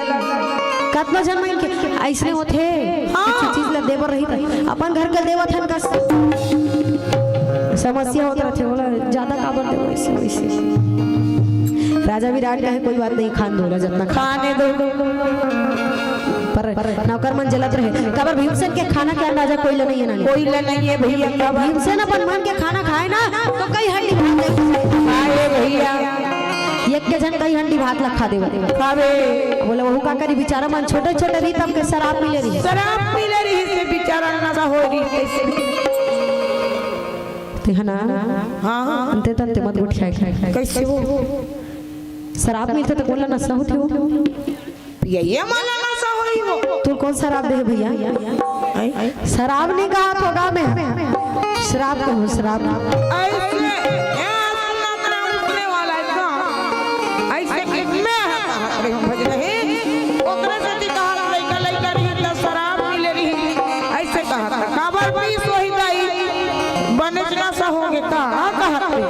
कतना झन मन के अइसने होथे, हाँ। कुछ चीज ला दे बर रही त अपन घर के देवत हन कस। समस्या होत रथे, बोला, "ज्यादा काबर देवो अइसे वइसे?" राजा विराट कहे, "कोई बात नहीं, खान दो ला, जतना खा।" खाने दो। पर नौकर मन जलत रहे, काबर भीमसेन के खाना के अंदाजा कोई ला नहीं हे ना। कोई ला नहीं हे भैया, काबर? भीमसेन अपन मन के खाना खाए ना, तो कई हंडी भात दे। खाए भैया। एक के झन कई हंडी भात ला खा देवे। खावे। बोले, "वहू का करी, बेचारा मन छोटे छोटे रही, तब के शराब मिले रही।" शराब मिले रही से बेचारा नशा हो रही, कैसे? ते है ना? हाँ, हाँ। अंते तंते मत गोठियाए। कैसे हो? शराब मिलथे त कोन ला नशा होथे हो? पियइया मन ला नशा होही वो। तोर कोन शराब दे हे भैया? हैं? शराब नहीं कहा तो गा में। शराब कहो, शराब। ऐसे, ए, सुनत ना उठने वाला है का? ऐसे कि मैं है कहा, अरे हम भज रहे। ओकरे से ती कहा लइका, लइका रही त शराब मिले रही। ऐसे कहा था। काबर पीस वही दाई? बने नशा होगे का? हाँ, कहा थे।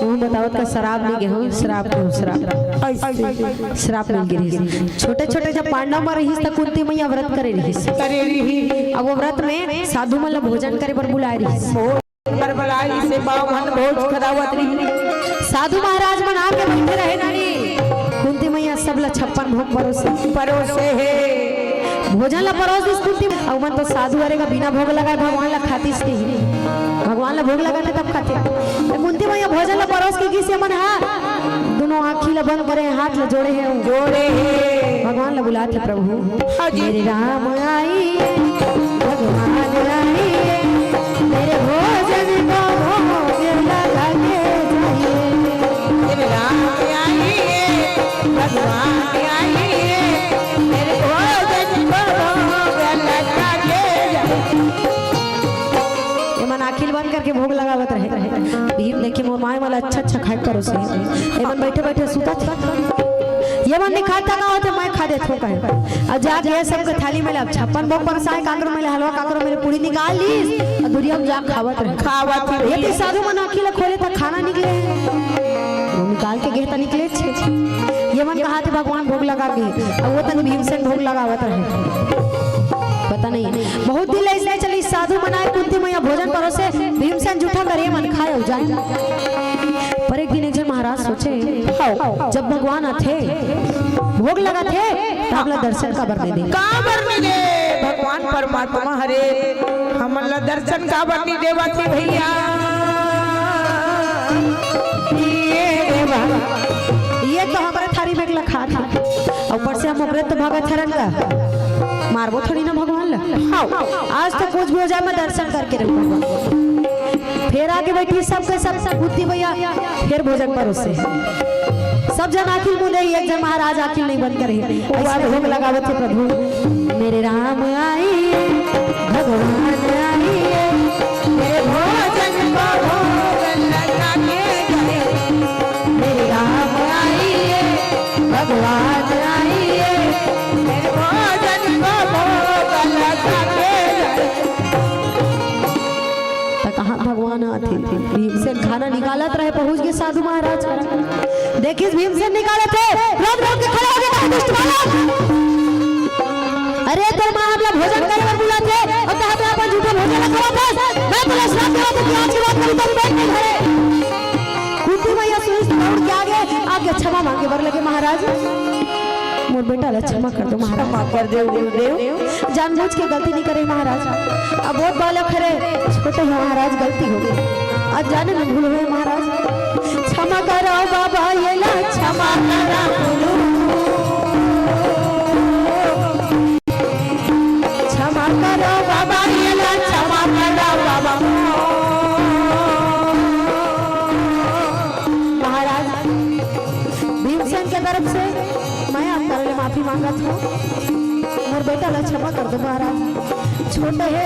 वो बतावत का शराब नहीं गे हो, शराब के हो, शराब। ऐसे। श्राप मिल गे रिहिस। छोटे-छोटे जब पांडव मन रिहिस, त कुंती मैया व्रत करे रिहिस। करे रिहिस। अब वो व्रत में साधु मन ल भोजन करे बर बुलाए रिहिस। भोजन बर बुलाए रिहिस, बामन भोज खदावत रिहिस। साधु महाराज मन आके बइठे रहे नानी। कुंती मैया सब ल छप्पन भोग परोसे। परोसे हे। भोजन ल परोस दिस कुंती। अउ मन तो साधु हरे का बिना भोग लगाए भगवान ल खातिस नहीं। भगवान ल भोग लगाथे तब खाथे। त कुंती मैया भोजन ल परोस के गिस, ये मन हा दुनों आँखी ल बंद करे, हाथ ल जोड़े हे। जोड़े हे। भगवान ल बुलात हे, "प्रभु, हाँ जी। मेरे राम आइए, भगवान आइए, मेरे भोजन को भोग लगा के जाइए।" मेरे राम आइए, भगवान आइए, मेरे भोजन को भोग लगा के जाइए। ये मन आँखी ल बंद करके भोग लगावत रहे। भीम देखे मोर माय मन ल अच्छा अच्छा खाए परोसे। ये मन बइठे बइठे सुतत हे। ये मन नहीं खाता का होथे, मैं खा देथों कहे। अउ जाके ये सबके थाली में ले अब छप्पन भोग परसाए, काकरो में ले हलवा, काकरो में ले पूड़ी निकाल लिस। अउ दुरिहा म जा खावत रहे। खावत रहे। ये तो साधु मन आँखी ल खोले त खाना निकले। वो निकाल के गे त निकले छे। ये मन कहा थे भगवान भोग लगा के, अउ वो तनी भीमसेन भोग लगावत रहे। पता नहीं, बहुत दिन ले अइसने चलिस, साधु मन आए, कुंती मैया भोजन परोसे, भीमसेन जूठा करे मन खाए अउ जाए। पर एक दिन एक झन महाराज सोचे, "हव, जब भगवान आथे, भोग लगाथे, त हमला दर्शन काबर नइ दे?" काबर नइ दे? भगवान परमात्मा हरे, हमन ला दर्शन काबर नइ देवत हे भैया? ये देवा, ये तो हमरे थारी में लखा था। ऊपर से हम उग्रत भगत हरन का मारबो थोड़ी ना भगवान ला। हाँ, आज तो कुछ भी हो जाए, मैं दर्शन करके रहूँ भगवान। फेर आके बइठी सबके सब, सब कुंती मैया, फेर भोजन परोसे। सब झन आँखी मुंदे, एक झन महाराज आँखी नहीं बंद करे। अइसने भोग लगावत हे प्रभु। मेरे राम आइए, भगवान आइए, मेरे भोजन को भोग लगा के जाइए। मेरे राम आइए, भगवान आइए, मेरे भोजन को भोग लगा के जाइए। त कहाँ भगवान आथे? भीमसेन खाना निकालत रहे, पहुँच गे साधु महाराज। देखिस भीमसेन निकालत हे, रोक रोक के खड़ा हो गे, कहे, "दुष्ट बालक, अरे तोर माँ हमला भोजन करे बर बुलाथे, अउ तहाँ पे अपन जूठा भोजन ला खवाथस। मैं तोला श्राप देवत हँव कि आज के बाद कभी तोर पेट नहीं भरे।" कुंती मैया सुनिस, दौड़ के आगे, आके क्षमा मांगे बर लगे, "महाराज, मोर बेटा ला क्षमा कर दो महाराज।" क्षमा कर दो गुरुदेव। जानबूझ के गलती नहीं करे महाराज। अब बहुत बालक हरे, छोटे हे महाराज, गलती हो गे। अनजाने में भूल होए महाराज। क्षमा करो बाबा, ये ला क्षमा करो गुरु। तरफ से मैं आप करा ले माफी मांगत हूँ। मोर बेटा ला क्षमा कर दो महाराज, छोटे हे,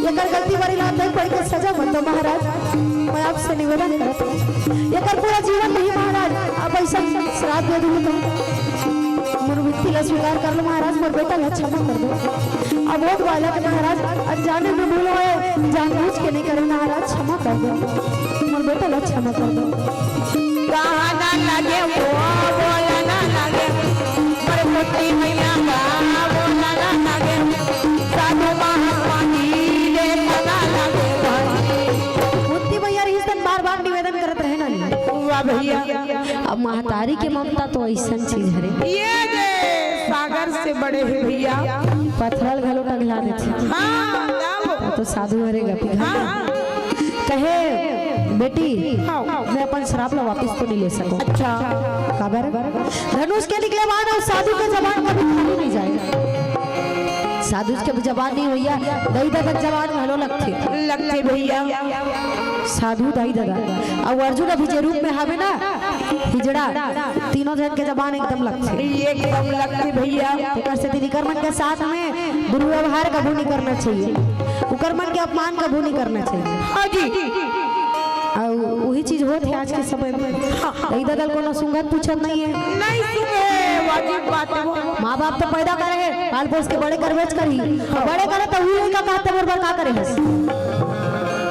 एकर गलती बारी ला देख पढ़ के सजा मत दो महाराज। मैं आपसे निवेदन करत हूँ, एकर पूरा जीवन नहीं महाराज, आप ऐसा श्राप दे दूँ तो मोर विनती ला स्वीकार कर लो महाराज, मोर बेटा ला क्षमा कर दो। अब वो बालक महाराज अनजाने में भूल होए, जानबूझ के नहीं करे महाराज, क्षमा कर दो, मोर बेटा ला क्षमा कर दो। कहा ना लगे वो, बोला ना लगे, पर कुंती मैया का बोला ना लगे, साधु महात्मा की देखा ना लगे भाई। कुंती मैया रही तन बार बार निवेदन करत रहे ना। वाह भैया। अब महतारी के ममता तो ऐसन चीज हरे। ये दे सागर से बड़े हे भैया। पथरा ल घलो टंगला देथे। हाँ, लाओ। तो साधु हरे गा पिघल। हाँ। कहे, "बेटी, हाँ। मैं अपन श्राप ला वापिस तो नहीं ले सकूं।" अच्छा। काबर? धनुष के निकले बाण अउ साधु के जबान कभी खाली नहीं जाए। साधु के जबान नहीं भैया, दई ददा के जबान घलो लगथे। लगथे भैया। साधु दाई ददा। अउ अर्जुन अभी जे रूप में हावे ना, हिजड़ा, तीनों झन के जबान एकदम लगथे। एकदम लगथे भैया। तेकर सेती इकर मन के साथ में दुर्व्यवहार कभू नहीं करना चाहिए, उकर मन के अपमान कभू नहीं करना चाहिए। हाँ जी। अउ वही चीज होत हे आज के समय में। हाँ, हाँ। दाई ददा ल कोनो सुंगत पूछत नहीं है। नहीं सुंगे, वाजिब बात है वो। माँ बाप तो पैदा करे हे, पाल पोस के बड़े करबेच करही। हाँ। बड़े करे तो वही का कहते मोर बर का करे हस।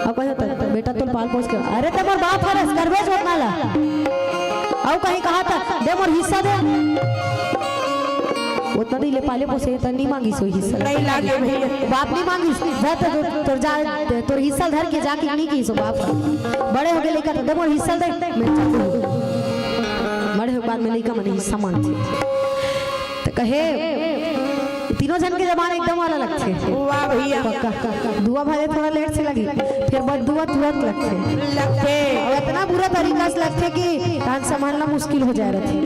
अब कहे तो, तो बेटा तो पाल पोस के, अरे तो मोर बाप हरस, करबेच होत ना ला। अउ कहीं कहा था, "दे मोर हिस्सा दे।" उतना दिन ले पाले पोसे त नहीं मांगिस ओ हिस्सा। नहीं लागे भैया। बाप नहीं मांगिस, जा तो तोर, तोर जा, तोर हिस्सा धर के जाके नहीं किस ओ बाप। बड़े हो गए लइका तो, "दे मोर हिस्सा दे।" मैं चाहती हूँ। बड़े हो बाद में लइका मन हिस्सा मांगथे। त कहे, तीनों झन के जबान एकदम वाला लगथे। वाह भैया। पक्का। दुआ भले थोड़ा लेट से लगी, फिर बददुआ तुरंत लगथे। लगथे। अउ इतना बुरा तरीका से लगथे कि तान संभालना मुश्किल हो जाए रथे।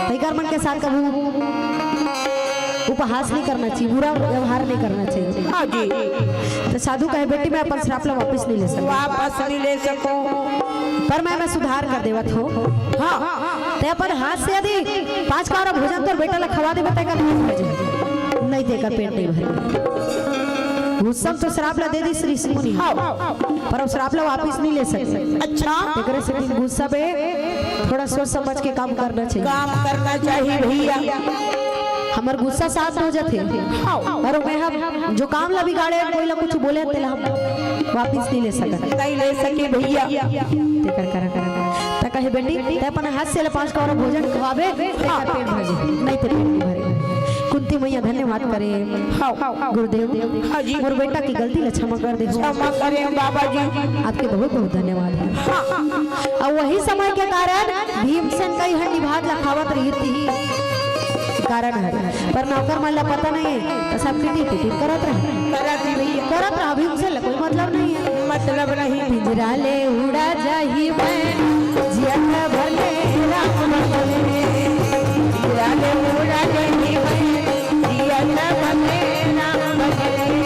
तइकर मन के साथ कभू उपहास नहीं करना चाहिए, बुरा व्यवहार नहीं करना चाहिए। हाँ जी। तो साधु कहे, "बेटी, मैं अपन श्राप ला वापस नहीं ले सकूँ।" वापस नहीं ले सकूँ। पर मैं, मैं सुधार कर देवत हो। हाँ। ते अपन हाथ से यदि पांच कौरा भोजन तोर बेटा ला खवा देबे, तेकर पेट भर जाही। नहीं, तेकर पेट नहीं भरे। गुस्सा में तो श्राप ला दे दिस ऋषि मुनि। हाँ। पर अब श्राप ला वापिस नहीं ले सकते। अच्छा। तेकरे सेती गुस्सा में थोड़ा सोच समझ के काम करना चाहिए। काम करना चाहिए भैया। हमर गुस्सा शांत हो जाथे। हाँ। अउ मैं हम जो काम ला बिगाड़े, कोई ला कुछ बोले, तेला हम वापिस नहीं ले सकत। नहीं ले सके भैया। तेकर करा, करा, करा। त कहे, "बेटी, ते अपन हाथ से ले पांच कौरा भोजन खवाबे, तेकर पेट भर जाही, नहीं ते पेट नहीं भरे।" कुंती मैया धन्यवाद करे। हाँ। गुरुदेव, हाँ जी। मोर बेटा के गलती ला क्षमा कर दे। क्षमा करे बाबा जी। आपके बहुत बहुत धन्यवाद है। हाँ। अउ वही समय के कारण भीमसेन कई हंडी भात ला खावत रहिस हे। कारण है, पर नौकर मन ला पता नहीं है, तो सब किटी किटी करत रहे। करत ही भैया। करत रहा, भीमसेन ला कोई मतलब नहीं है। मतलब नहीं। पिंजरा ले उड़ा जाही मैं, जियत भर ले राम भजले। पिंजरा ले उड़ा जाही मैं, जियत भर ले राम भजले।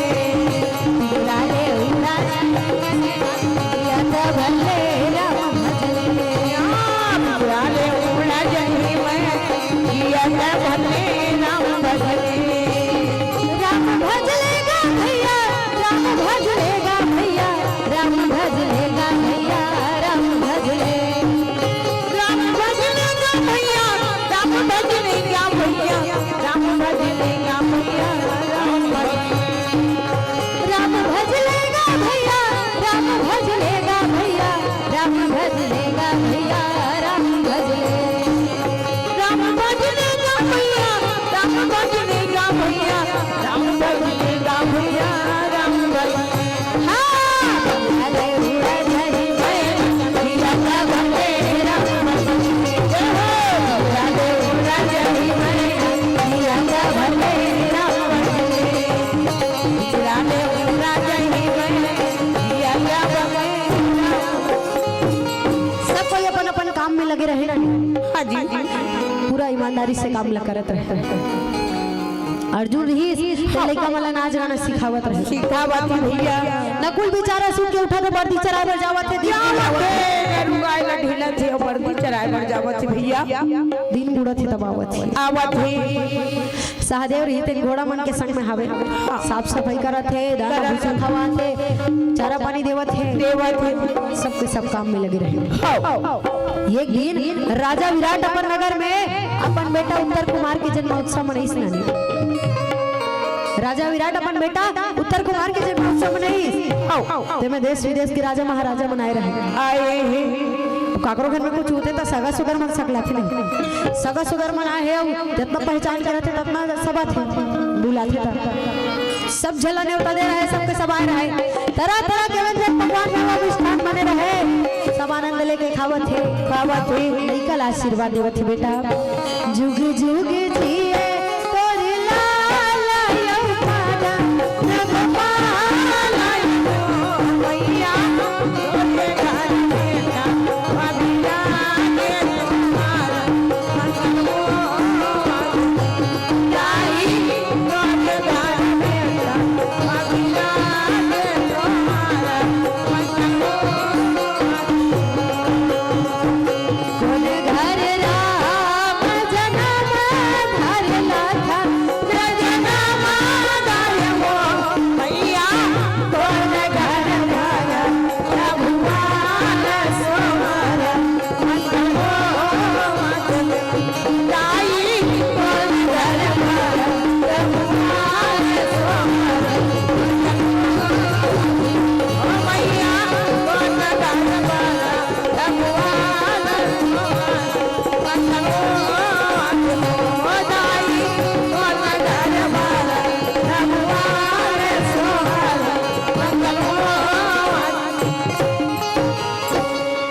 पिंजरा ले उड़ा जाही मैं, जियत भर ले राम भजले। पिंजरा ले उड़ा जाही मैं, जियत भर ले राम भजले। राम भजले गा भैया, राम भजले गा भैया, राम भजले गा भैया, राम भजले। राम भजले गा भैया, राम भजले गा भैया, राम भजले गा भैया, राम भजले। राम भजले गा भैया, राम भजले गा भैया, राम भजले गा भैया, राम भजले। राम भजले गा भैया, राम भजले गा भैया, राम भजले गा भैया, राम भजले। हाँ। अरे उड़ा जाही मैं, जिया का भले राम भजले। जय हो। अरे उड़ा जाही मैं, जिया का भले राम भजले। सब कोई अपन अपन काम में लगे रहे। हाँ जी। पूरा ईमानदारी से काम ला करत रहे। अर्जुन रहिस, त लइका मन ला नाच गाना सिखावत रहे। सिखावत हे भैया। नकुल बेचारा सूत के उठत हे, बरदी चराए बर जावत हे, दिन जावत हे, गरू गाय ला ढीलत हे, बरदी चराए बर जावत हे भैया। दिन बुड़त हे तब आवत हे। आवत हे। सहदेव रहिस तेन घोड़ा मन के संग में हवे। हाँ। साफ सफाई करत हे, दाना भूसा खवात हे, चारा पानी देवत हे। देवत हे। सबके सब काम में लगे रहे। हाँ। एक दिन राजा विराट अपन नगर में अपन बेटा उत्तर कुमार के जन्मोत्सव मनाइस नानी। राजा विराट अपन बेटा उत्तर कुमार के जन्मोत्सव मनाइस। तेमे देश विदेश के राजा महाराजा मन आए रहे। आए हे। काकरो घर में कुछ होथे त सगा सुगर मन सकलाथे नहीं। सगा सुगर मन आए हे, अउ जतना पहचान के रहिथे, ततना सब आथे, बुलाथे त। सब झन ला नेवता दे रहे, सबके सब आए रहे। तरह तरह के व्यंजन पकवान मेवा मिष्ठान बने रहे। सब आनंद लेके खावत हे, खावत हे। लइका ला आशीर्वाद देवत हे, बेटा, जुग जुग जिए तोर लाल अउ पादा, रघुपाल अउ मैया।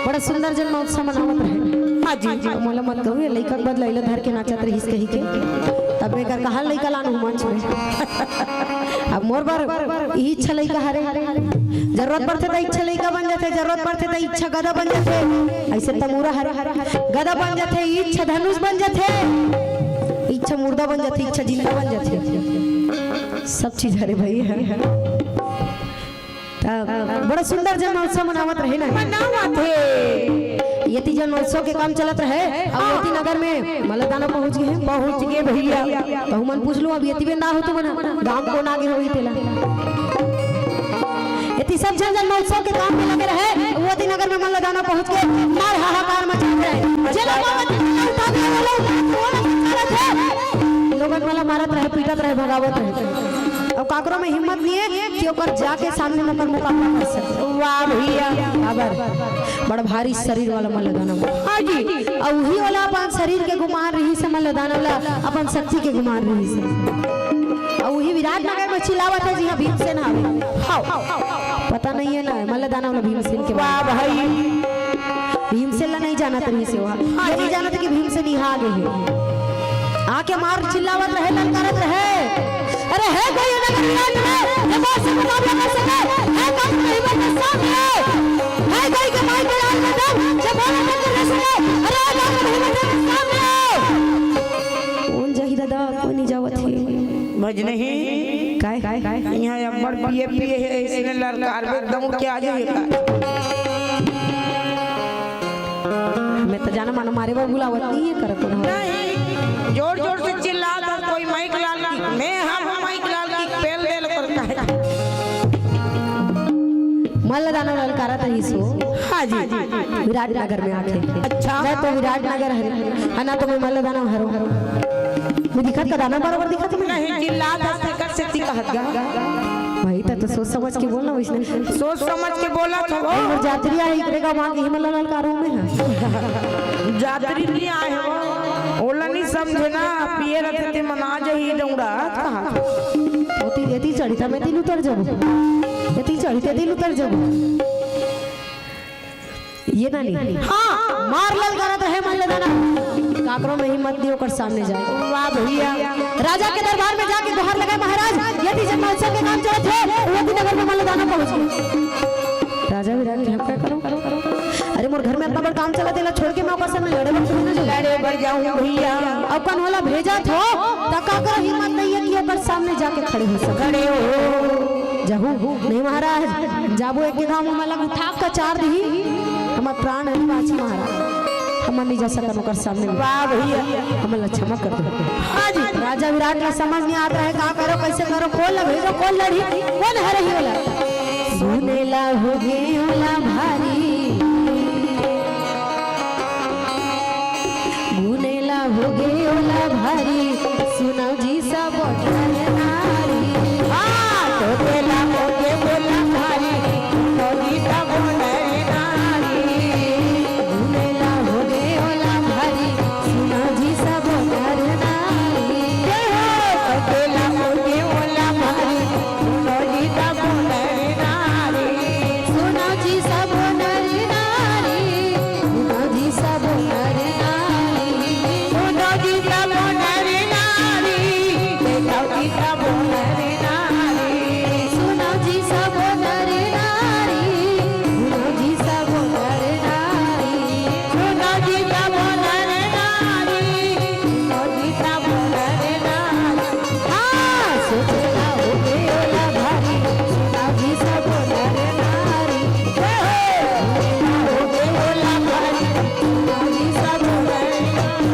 बड़ा सुंदर जन्मोत्सव मनावत रहे। हाँ जी। अब मोला मत कहू, ये लइका के बदला इला धर के नाचत रहिस कही के। तब मैं कर कहा लइका लानू मंच में। अब मोर बर इही इच्छा लइका हरे। जरूरत पड़थे त इच्छा लइका बन जाथे, जरूरत पड़थे त इच्छा गदा बन जाथे। अइसे तमूरा हरे, गदा बन जाथे, इच्छा धनुष बन जाथे, इच्छा मुर्दा बन जाथे, इच्छा जिंदा बन जाथे। सब चीज हरे भई। त बड़ा सुंदर जन्मोत्सव मनावत रहे ना। मनावत हे। यति जन्मोत्सव के काम चलत रहे, अउ हाँ। यति नगर में मल्ल दानव पहुंच गे हे। पहुंच गे भैया। त हमन पूछ लू, अब यति बेंदा हो तुमन, गांव कोन आगे होही तेला। यति सब झन जन्मोत्सव के काम में लगे रहे, अउ यति नगर में मल्ल दानव पहुंच के मार हाहाकार मचात रहे। जेला पावत उठा दे, ओला उठा दे, ओला मारत हे। लोगन मन ला मारत रहे, पीटत रहे, भगावत रहे। अउ काकरो में हिम्मत नइ हे कि ओकर जाके सामने में ओकर मुकाबला कर सके। वाह भैया। काबर? बड़ भारी शरीर वाला मल्ल दानव। हाँ जी। अउ उही वाला अपन शरीर के गुमान रहिस हे मल्ल दानव ला, अपन शक्ति के गुमान रहिस हे। अउ उही विराटनगर में चिल्लावत हे, जिहां भीमसेन हावे। हाँ। पता नइ हे ना मल्ल दानव ला भीमसेन के बारे में। वाह भाई। भीमसेन ला नइ जानत रहिस हे ओहा। हाँ ये नइ जी। जानत कि भीमसेन इहां आगे हे। आके मार चिल्लावत रहे, ललकारत रहे। अरे हे कोई ये नगर विराट में, ये बात से मुकाबला कर सके? हे कोई कहीं पर के सामने? हे कोई के माई के लाल में दम, जे बोले मत कर सके? अरे हे कोई कहीं पर के सामने? कोन जाही दादा, कोई नइ जावत हे। भजनही। काय? इहां अब्बड़ पिए पिए हे, अइसने ललकारबे दउड़ के आ जाही का। मैं त जाना माना मारे बर बुलावत नइ हे, करत नइ हे। नहीं, जोर जोर से चिल्लात हे, कोई माइक लाल की, मैं हम माइक लाल की पेल देल करता है। मल्ल दानव ललकारत रहिस हे। हाँ जी। विराटनगर में आके। अच्छा। मैं तो विराटनगर हरे, अना तो मैं मल्ल दानव हरो। मैं दिखत का दानव बरोबर दिखत मैं? नहीं, चिल्लात हे, तेकर सेती कहत गा। भाई, त तो सोच समझ के बोलना वइसने। सोच समझ के बोलत हवं। अरे, मोर जातरी आए, एकरे का मां के हिमला ललकारो में है। जातरी नइ आए हो, ओला नइ समझे ना, पिए रथे ते मन आ जाही, दौड़त कहाँ? ओती, एती चढ़ी त मैं एती ले उतर जाबो, एती चढ़ी त एती ले उतर जाबो। ये ना नहीं। हाँ, मार ललकारत रहे मल्ल दानव। काकरो में हिम्मत नइ हे ओकर सामने जाए। वाह भैया। राजा के दरबार में जाके गुहार लगाए, महाराज, यति जन्मोत्सव के काम चलत हे, यति नगर में मल्ल दानव पहुंच गे। राजा विराट के का करो? अरे मोर घर में अतना बड़ काम चलत हे, एला छोड़ के मैं ओकर सामने लड़े बर थोड़ी ना जाऊँ। लड़े बर जाऊँ भैया। अउ कन ओला भेजत हो, त काकरो हिम्मत नइ हे कि ओकर सामने जाके खड़े हो सकव। खड़े हो। जाहू, नहीं महाराज, जाबो एक घाव में ओला उठा के चार दिही, हमर प्राण नइ बाँची महाराज, हमन नइ जा सकन ओकर सामने। वाह भैया। हमन ला क्षमा कर दो। हाँ जी। राजा विराट ला समझ नइ आत रहे, का करो, कइसे करो, कोन ला भेजो, कोन लड़ही, कोन हरही ओला। सुने ला होगे ओला भारी, गुने ला होगे ओला भारी, सुनव जी सब नर नारी। हाँ, तोते ला होगे ओला भारी, सुनव जी सब नर नारी। गुने ला होगे ओला भारी, सुनव जी सब नर नारी। जय हो, तोते ला होगे ओला भारी, सुनव जी सब नर नारी। सुनव जी सब नर नारी। सुनव जी सब नर नारी। सुनव जी सब नर नारी। देखव जी सब नर नारी। सुनव जी सब नर नारी। सुनव जी सब नर नारी। सुनव जी सब नर नारी। सुनव जी सब नर नारी। हाँ, सोचे ला होगे ओला भारी, सुनव जी सब नर नारी। जय हो। सोचे ला होगे ओला भारी, सुनव जी सब नर नारी।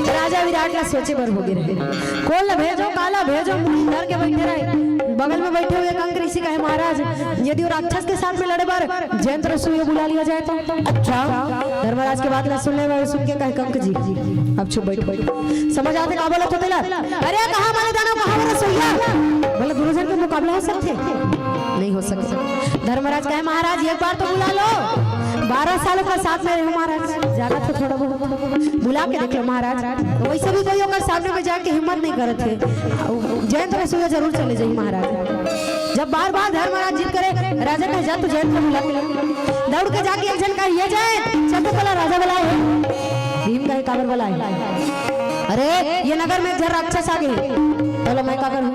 राजा विराट ला सोचे बर होगे रहे, कोन ला भेजो, काला भेजो, मुड़ी धर के बैठे रहे। बगल में बैठे हुए कंक ऋषि कहे, महाराज, यदि वो राक्षस के साथ में लड़े बर जयंत रसोईया बुला लिया जाए तो? अच्छा। धर्मराज के बात ला सुन ले, सुन के कहे, कंक जी, अब चुप बैठ, बैठ। समझ आथे का बोलत हो तेला? अरे कहाँ मल्ल दानव, कहाँ वो रसोईया? बोले, दोनों झन के मुकाबला हो सकथे? नहीं हो सके। धर्मराज कहे, महाराज, एक बार तो बुला लो, बारह साल ओकर साथ में रहेंव महाराज, जानत हो थोड़ा बहुत, बुला के देख लो महाराज। वैसे भी कोई ओकर सामने में जाके हिम्मत नहीं करत हे। जयंत रसोईया जरूर चले जाही महाराज। जब बार बार धर्मराज जिद करे, राजा कहे, जा तू जयंत ला बुला के ला। दौड़ के जाके एक झन कहे, ये जयंत, चल तो पहला राजा बुलाए हे। भीम कहे, काबर बुलाए? अरे, ये नगर में एक झन राक्षस आ गे हे, तोला मैं का करहूँ?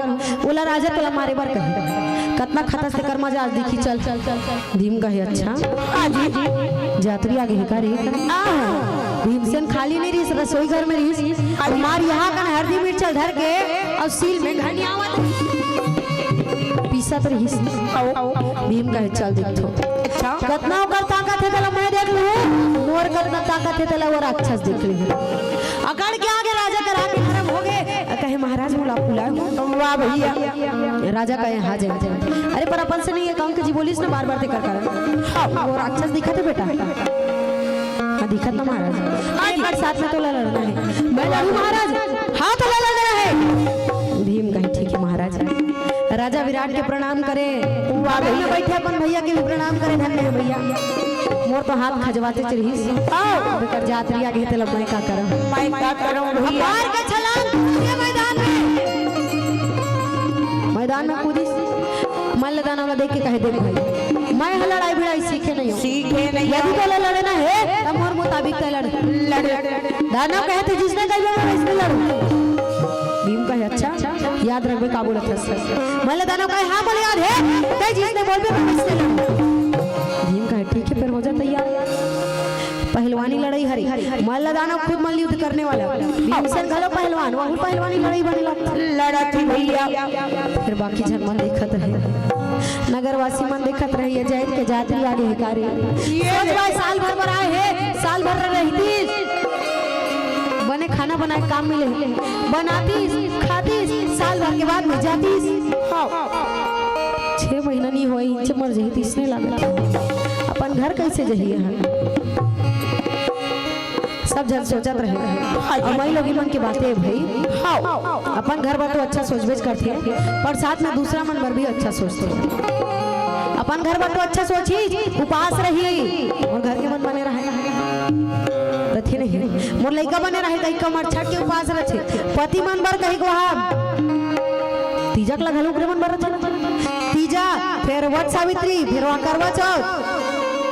ओला राजा तोला मारे बर कहे। कतना खतस तेकर मजा आज दिखही, चल। भीम कहे, अच्छा, जात भी आ गे हे का रे? आहो। भीमसेन खाली नहीं रहिस, रसोई घर में रहिस। मार यहाँ कन हरदी मिर्चा धर के अउ सील में घनियावत रहिस, पीसत रहिस। भीम कहे, चल देखथों। अच्छा। कतना ओकर ताकत हे, तेला मैं देख लूँ, मोर कतना ताकत हे, तेला वो राक्षस देख लेही। अकड़ के आगे राजा करा के नरम हो गे। कहे, महाराज, मोला बुलाए हो? वाह भैया। राजा कहे, हाँ जयंत। अरे, पर अपन से नहीं, ये कंक जी बोलिस ना बार बार तेकर कारण। हाँ। वो राक्षस दिखत हे बेटा? हाँ, दिखत ना महाराज। हाँ जी। एक बार साथ में तोला लड़ना हे। मैं लड़ूँ महाराज? हाँ, तोला लड़ना हे। भीम कहे, ठीक हे महाराज। राजा विराट के प्रणाम करे। वाह बगल में भैया। बैठे अपन भैया के भी प्रणाम करे, धन्य हे भैया। मोर तो हाथ खजवाते चढ़िस। हाँ। बेकर जात रही आगे, तेला मैं का करम? मैं का करम भैया? मार के छलांग कूद के मैदान में, मैदान में कूदिस। मल्ल दानव ला देख के कहे, देख भाई, मैं ह लड़ाई भिड़ाई सीखे नहीं हूँ। सीखे नहीं यदि हूँ। तोला लड़ना हे, त मोर मुताबिक तैं लड़। लड़। दानव कहे, तैं जइसने कहिबे, मैं वइसने लड़ूँ। भीम कहे, अच्छा, याद रखबे का बोलत हस। मल्ल दानव कहे, हाँ, मोला याद हे, तैं जइसने बोलबे, मैं वइसने लड़ूँ। भीम कहे, ठीक हे, फेर हो जा तैयार। पहलवानी लड़ई हरे। मल्ल दानव खुद मल्लयुद्ध करने वाला। भीमसेन घलो पहलवान, वहू पहलवानी लड़ई बने लगथे। लड़त ही भैया। फेर बाकी झन मन देखत रहे, नगरवासी मन देखत रहे, ये जयंत के जात रही आगे हे का रे? ये सोच भाई, साल भर बर आए हे, साल भर रहितिस, बने खाना बनाए काम मिले, बनातिस, खातिस, साल भर के बाद में जातिस। हाँ। छह महीना नहीं होए, इंच मर जही, तइसने लागत। अपन घर कइसे जही यहाँ? सब झन सोचत रहे। हाँ जी। अउ माई लोगी मन के बातें भाई। हाँ। अपन घर बर तो अच्छा सोचबेच करथे, पर साथ में दूसरा मन बर भी अच्छा सोचथे। अपन घर बर तो अच्छा सोचही, उपास रही, अउ घर के मन बने रहे। मोर लइका बने रहे, कहिके ओमन छठ के उपास रथे। पति मन बर कहिके वहाँ तीजक ला घलो ओकरे मन बर रथे। तीजा, फेर वट सावित्री, फेर वहाँ करवा चौथ।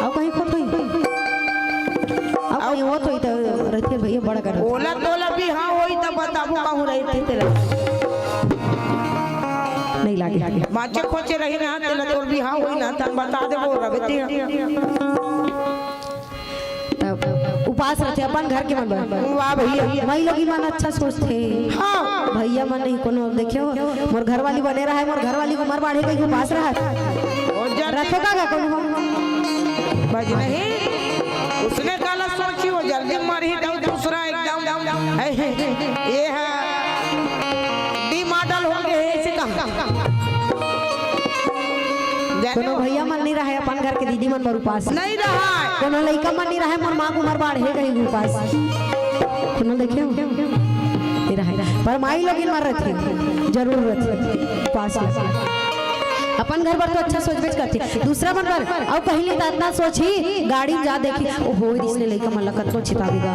अउ कहीं होत होही? अउ कहीं होत होही त रहिथे भैया, बड़ा कर ओला तोला बिहाव होही त बताबो कहूँ रहिथे तेला। नहीं लागे। बाँचे खोचे रही ना, तेला तोर बिहाव होही ना, तन बता देबो रबे तेहा। तब उपास रथे अपन घर के मन बर। वाह भैया। माई लोग मन अच्छा सोचथे। हाँ। भैया मन नहीं कोनो देखे हो, मोर घरवाली बने रहा है, मोर घरवाली के उमर बाढ़े कहिके उपास रहा। ओ जल्दी रखो का, का कोनो? भाजी नहीं, उसने काला सोची हो, जल्दी मरही दऊ दूसरा एकदम। है, है, ये है। डी मॉडल हो गए हैं, ऐसे कहा। जाने कोनो हो? भैया मन नहीं रहे, अपन घर के दीदी मन बर उपास। नहीं रहा है। कोनो लइका मन नहीं रहे, मोर माँ के उमर बाढ़े कहिके उपास। कोनो देखे हो? नहीं रहे। पर माई लोग इन मर रथे, जरूर रथे उपास। अपन घर बर तो अच्छा सोचबेच करथे, दूसरा मन बर अउ कहीं ले त अतना सोचही, गाड़ी में जा देखही, ओहो, इसने लइका मन ला कतनो छिपावे गा।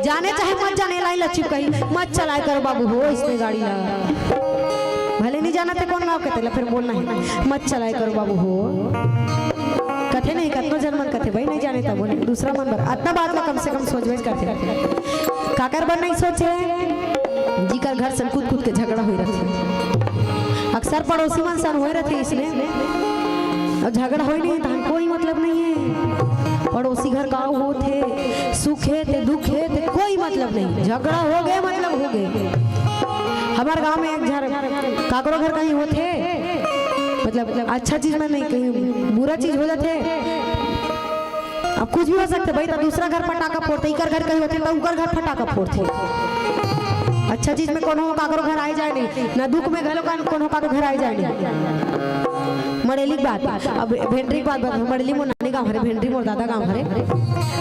जाने चाहे मत जाने, लाई लच्छी कही, "मत चलाए करो बाबू हो इसने गाड़ी ला।" भले नहीं जाना थे कौन गाँव के, तेला फिर बोलना है, "मत चलाए करो बाबू हो।" कथे नहीं, कतनो जन मन कथे, "भाई नहीं जाने तब बोले।" दूसरा मन बर अतना बात ला कम से कम सोचबेच करथे। काकर बर नहीं सोचे? जिकर घर सन कूद कूद के झगड़ा होई रथे। अक्सर पड़ोसी मन सन होए रथे इसने। अब झगड़ा होई नहीं, तहन कोई मतलब नहीं है। पड़ोसी घर का होत हे, सुख हे ते दुख हे ते कोई मतलब नहीं। झगड़ा हो गए, मतलब हो गए। हमार गांव में एक घर, काकरो घर कहीं होत हे, मतलब अच्छा चीज में नहीं, कहीं बुरा चीज हो जाथे। अब कुछ भी हो सकथे भाई, त दूसरा घर पटाखा फोड़थे, इकर घर कहीं होथे, त उकर घर पटाखा फोड़थे। अच्छा चीज में कोनो काकरो घर आए जाए नहीं, ना दुख में घलो का कोनो काकरो घर आए जाए नहीं। मड़ेली के बात, अब भेंडरी के बात, बात मड़ेली मोर नानी गाँव हरे, भेंडरी मोर दादा गाँव हरे।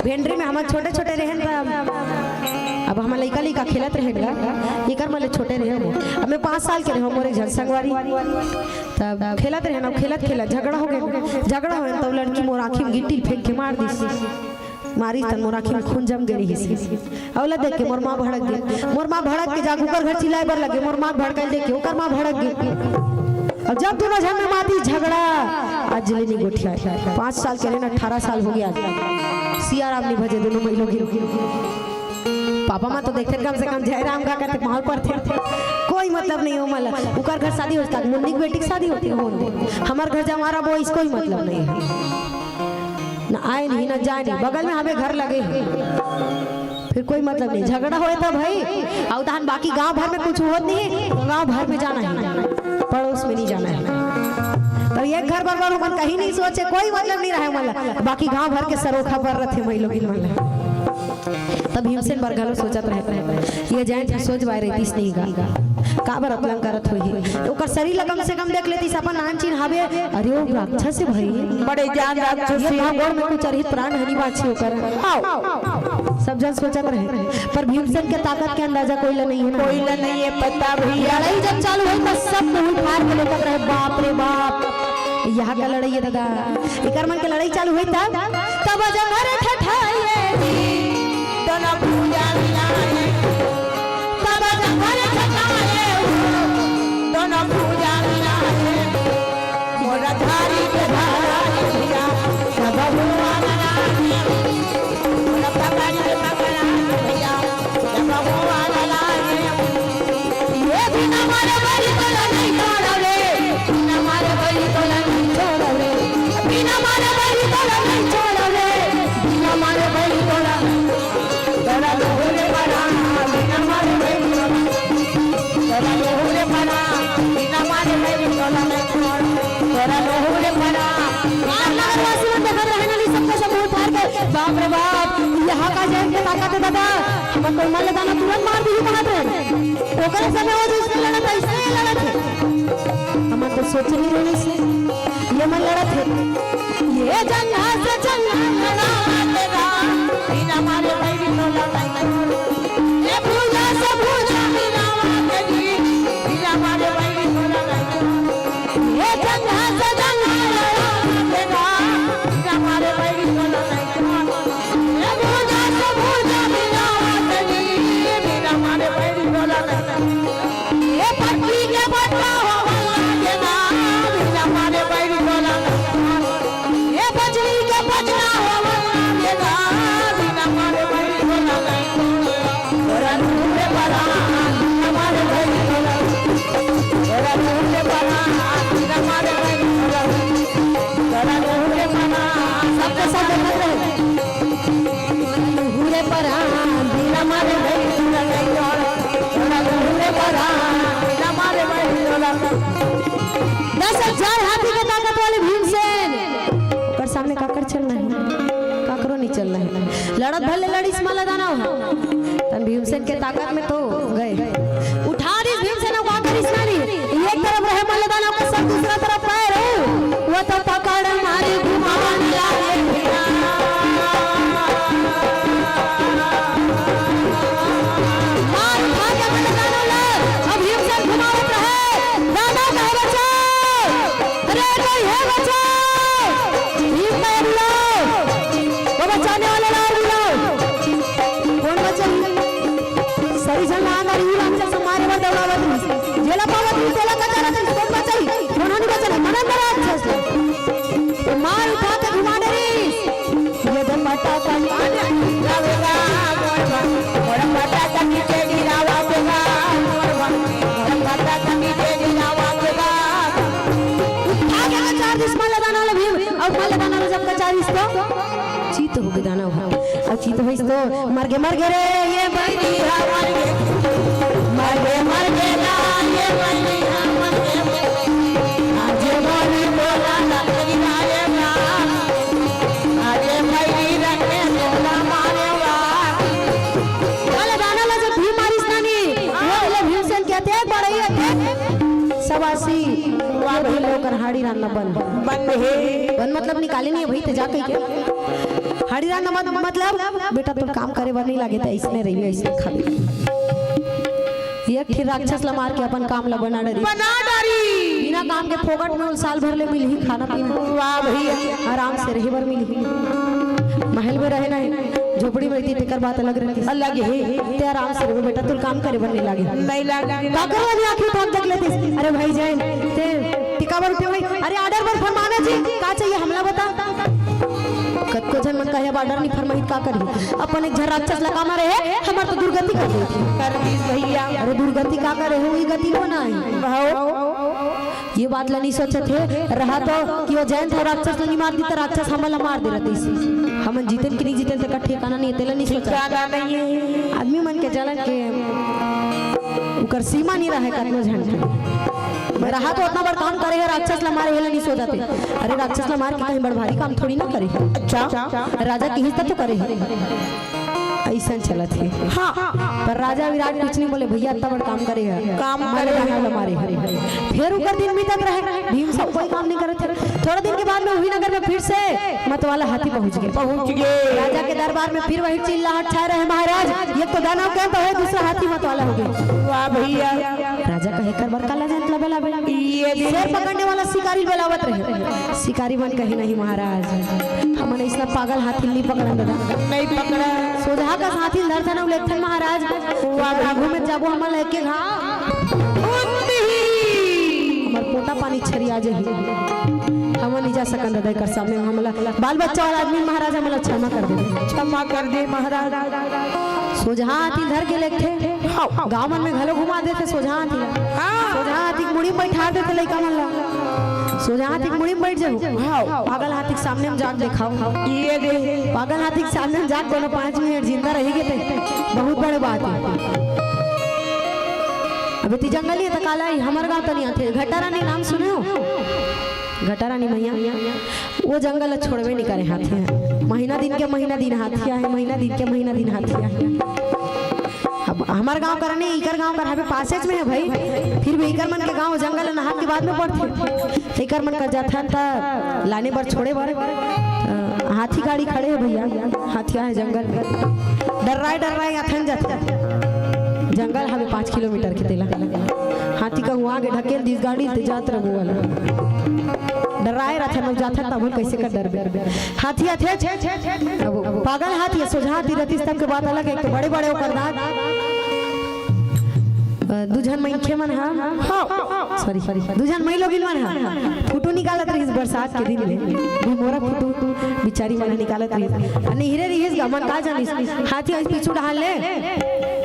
भेंडरी में हमन छोटे छोटे रहेन, त अब हमन लइका लइका खेलत रहेन गा, इकर मले छोटे रहे हो। अब मैं पाँच साल के रहे हो, मोर एक झन संगवारी। तब खेलत रहे ना, खेलत खेलत झगड़ा हो गए। झगड़ा हो गए, तब लड़की मोर आँखी में गिट्टी फेंक के मार दिस। मारिस तन मोर आँखी में खून जम गए रहिस। अउ ला देख के मोर माँ भड़क गई। मोर माँ भड़क के जाके ओकर घर चिल्लाए बर लगे। मोर माँ भड़काई देख के ओकर माँ भड़क गई। अब जब दोनों झन में माती झगड़ा, आज ले नहीं गोठिया। पाँच साल के रहे ना, अठारह साल हो गया। सिया राम नहीं भजे दोनों मई लोग। पापा माँ तो देखते कम से कम जय राम का करते माहौल पर थे। कोई मतलब नहीं हो मला। उकर घर शादी होता, मुन्नी की बेटी की शादी होती हो। हमार घर जमा रहा वो, इसको ही मतलब नहीं है। ना आए नहीं, ना जाए नहीं, बगल में हमें घर लगे हैं। फिर कोई मतलब नहीं, झगड़ा होए था भाई, अउ तहन बाकी गांव भर में कुछ होत नहीं, गांव भर में जाना है, पड़ोस में नहीं जाना है। तो ये घर बर बर मन कहीं नहीं सोचे, कोई मतलब नहीं रहे मला, बाकी गांव भर के सरोखा पर रथे मई लोगिन मन ला। तब भीमसेन बर घलो सोचत रहे, ये जाए थे सोच बाय रहितिस नहीं गा, काबर अतलंग करत होही, ओकर शरीर ला कम से कम देख लेतिस, अपन नान चीन हावे, अरे वो राक्षस है भाई, बड़े जान राक्षस ये है। का गोड़ में कुछ अरहित प्राण हनी बाछी ओकर। आओ। सब जन सोचत रहे, पर भीमसेन के ताकत के अंदाजा कोई ला नहीं है ना। कोई ला नहीं है पता भैया। लड़ाई जब चालू हुई तो सब मुंह फाड़ के देखत रहे, बाप रे बाप, यहाँ का लड़ाई है दादा। इकर मन के लड़ाई चालू हुई तब, तब जंगर ठठाए जी, दोनों भुजा मिलाए। तब जंगर ठठाए हो, दोनों भुजा मिलाए। मोरा धारी के धारा भैया, सब हुआ मिलाए। मोरा पकड़ के पकड़ा भैया, सब हुआ मिलाए। ये बिना मारे बलि तोला नहीं छोड़ावे, बिना मारे बलि तोला नहीं छोड़ावे, बिना मारे बलि तोला नहीं छोड़ावे, बिना मारे बलि तोला, तोरा लोहरे परा, बिना मारे बलि तोला, तोरा लोहरे परा, बिना मारे बलि तोला नहीं छोड़, तोरा लोहरे परा। आप नगरवासी मन देखत रहे ना, सबका सब मुंह फाड़ के, बाप रे बाप, यहाँ का जैन के ताकत है दादा, हम कोई मल्ल दाना तुरंत मार दी कहत रहे। ओकरे समय वो जिसने लड़त है, इससे ये लड़त है। हम तो सोच नहीं रहे से, ये मन लड़त है। ये जंगा से जंगा लड़ा देगा, बिना मारे बैरी तो लड़ाई नहीं। ये भूजा से भूजा मिलावा देगी, बिना मारे बैरी तो लड़ाई नहीं। ये जंगा से जंगा लड़ा देगा, बिना मारे बैरी तो लड़ाई नहीं। ये भूजा से भूजा पटरी के पटरा होवल लागेला, बिना मारे बैरी ढोला। ए पटरी के पटरा होवल लागेला, बिना मारे बैरी ढोला। तोरा नूरे परा, बिना मारे बैरी ढोला। तोरा नूरे परा, बिना मारे बैरी ढोला। तोरा नूरे परा, सबके साथ देखत रहे। तोरा नूरे परा, बिना मारे बैरी ढोला। तोरा नूरे परा, बिना मारे बैरी ढोला। दस हजार हाथी के ताकत वाले भीमसेन, ओकर सामने काकर चलना हे, काकरो नहीं चलना हे। लड़त भले लड़िस मल्ल दानव ह, तन भीमसेन के ताकत में तो गए। उठा दिस भीमसेन, का करिस नानी, एक तरफ रहे मल्ल दानव का सर, दूसरा तरफ पैर हो, वो तो पकड़ मारे घुमाने लागे। मार उठा के मल्ल दानव ला, अब भीमसेन घुमावत रहे। दानव कहे, "बचाओ! अरे, कोई है, बचाओ!" भीम कहे, "बुलाओ, वो बचाने वाला लाओ, बुलाओ।" कौन बचाई? सरी झन ला अंदर ही राक्षस मारे बर दौड़ावत रहिस। जेला पावत रहिस, तेला कचारत रहिस। कौन बचाई? कोनो नहीं बचाना। मनन राक्षस ला। मार उठा के घुमा डरिस। ये दे पटाखा गिरावेगा, मोर बा-, मोर पटाखा नीचे गिरावा देगा, मोर बा-, मोर पटाखा नीचे गिरावा देगा। उठा के कचार दिस मल्ल दानव ला भीम, अउ मल्ल दानव ला जब कचारिस तो चित हो गे दानव ह। अउ चित होइस तो मर गे, मर गे रे, ये बैरी ह मर गे। मर गे, मर गे ना, ये बैरी ह मर गे। आज मोर टोला ला गिराएगा। अरे भाई, रखे तोला मारेगा। वाले दानव ला जब भीम मारिस नानी, वो बोले भीमसेन कहते हैं, "बड़ई है के?" सबासी, वाह ये भी भाई। लोग कर हाड़ी रांधना बंद। बंद हे। बंद मतलब निकाले नहीं है भाई, ते जा कही के। हाड़ी रांधना मत-, मतलब, बेटा, तोर काम करे बर नहीं लागे, ते अइसने रहिबे, अइसने खाबे। एक ठे राक्षस ला मार के अपन काम ला बना डरी। बना डरी। बिना काम के फोकट में साल भर ले मिलही खाना पीना। वाह भैया। आराम से रहे बर मिलही। महल में रहे नहीं, झोपड़ी में रहती, तेकर बात अलग रहती। अलग हे। ते आराम से रहे बेटा, तोर काम करे बर नहीं लागे। नहीं लागे। काकर वाली आँखी तोंद तक लेतिस। अरे भाई जैन, ते, ते काबर उठे भाई? अरे order बर फरमाना जी, का चाहिए हमला बता। कतको झन मन कहे, "अब order नहीं फरमाही, का करही?" अपन एक झन राक्षस ला का मारे हे, हमर तो दुर्गति कर देही। कर दीस भैया। अरे दुर्गति का करे हे, वही गति बनाही। भाव। ये बात ला नहीं सोचत हे, रहा तो कि वो जैन था राक्षस ला नहीं मार दी, तो राक्षस हमन ला मार दे रहतिस। हमन जीतन कि नहीं जीतन, तेकर ठिकाना नहीं हे, तेला नहीं सोचत। ठिकाना नहीं हे। आदमी मन के जलन के उकर सीमा नहीं रहे कतनो झन के। रहा तो उतना बड़ काम करे हे, राक्षस ला मारे हे ला नहीं सोचत हे। अरे राक्षस ला मार के कहीं बड़ भारी काम थोड़ी ना करे हे। अच्छा। राजा किहिस त तो करे हे। अइसन चलत हे। हाँ। पर राजा विराट कुछ नहीं बोले, "भैया इतना बड़ काम करे हे, काम मारे करे हे। राजा ला मारे हे।" फिर उकर दिन बीतत रहे, भीम सब कोई काम नहीं करत हे। थोड़ा दिन के बाद में उही नगर में फिर से मतवाला हाथी पहुंच गे। पहुंच गे। राजा के दरबार में फिर वही चिल्लाहट छाए रहे, "महाराज, एक तो दानव camp हे, दूसरा हाथी मतवाला हो गे।" वाह भैया। राजा कहे, "कर बर काला जंत ला बलाबे।" ये दे। शेर पकड़ने वाला शिकारी बलावत रहे। शिकारी मन कहे, "नहीं महाराज, हमन अइसना पागल हाथी नहीं पकड़न दादा।" नहीं पकड़ा। सोझा का हाथी धरथन अउ लेथन महाराज। वाह भैया। आगू में जाबो हमन लेके घा। हमर पोटा पानी छरिया जही। हमन नहीं जा सकन दादा एकर सामने, हमला बाल बच्चा वाला आदमी महाराज, हमला क्षमा कर दे। क्षमा कर दे महाराज। सोझा हाथी धर के लेथे। हाँ। गाँव मन में घलो घुमा देथे सोझा हाथी ला। हाँ। सोझा हाथी के मुड़ी में बैठा देथे लइका मन ला। सोझा हाथी के मुड़ी में बैठ जाओ। हाँ। पागल हाथी के सामने में जाके देखाओ। ये दे। पागल हाथी के सामने में जाके कोनो पाँच मिनट जिंदा रही गे ते बहुत बड़े बात हे। अबे ती जंगली हे त काला हे, हमर गाँव तो नहीं आथे। घटा रानी नाम सुने हो? घटा रानी मैया, वो जंगल ला छोड़बे नहीं करे हाथी ह। महीना दिन के महीना दिन हाथी आए, महीना दिन के महीना दिन हाथी आए। अब हमर गाँव करा नहीं, इकर गाँव करा हवे पासेज में हे भाई, फिर भी इकर मन के गाँव जंगल नहा के बाद में पड़थे। इकर मन कर जाथन त लाने बर छोड़े बर, अ, हाथी गाड़ी खड़े हे भैया, हाथी आए जंगल में। डर्राए डर्राए अथन जाथन। जंगल हवे पाँच किलोमीटर के तेला। हाथी का हुआ आगे ढकेल दिस गाड़ी ते जात रहो वाला। डर्राए रथन, जाथन तब कइसे कर डरबे। हाथी आथे, अब पागल हाथी हे, सोझा हाथी रहतिस तब के बात अलग हे, एक तो बड़े बड़े ओकर दाँत। अ, दू झन मनखे मन ह, हाँ। सॉरी, दू झन माईलोगिन मन ह फोटो निकालत रहिस बरसात के दिन में, भीमोरा फोटो बिचारी मन ह निकालत रहिस। अ, निहरे रहिस गा, मन का जानिस, हाथी आइस पीछू डहान ले,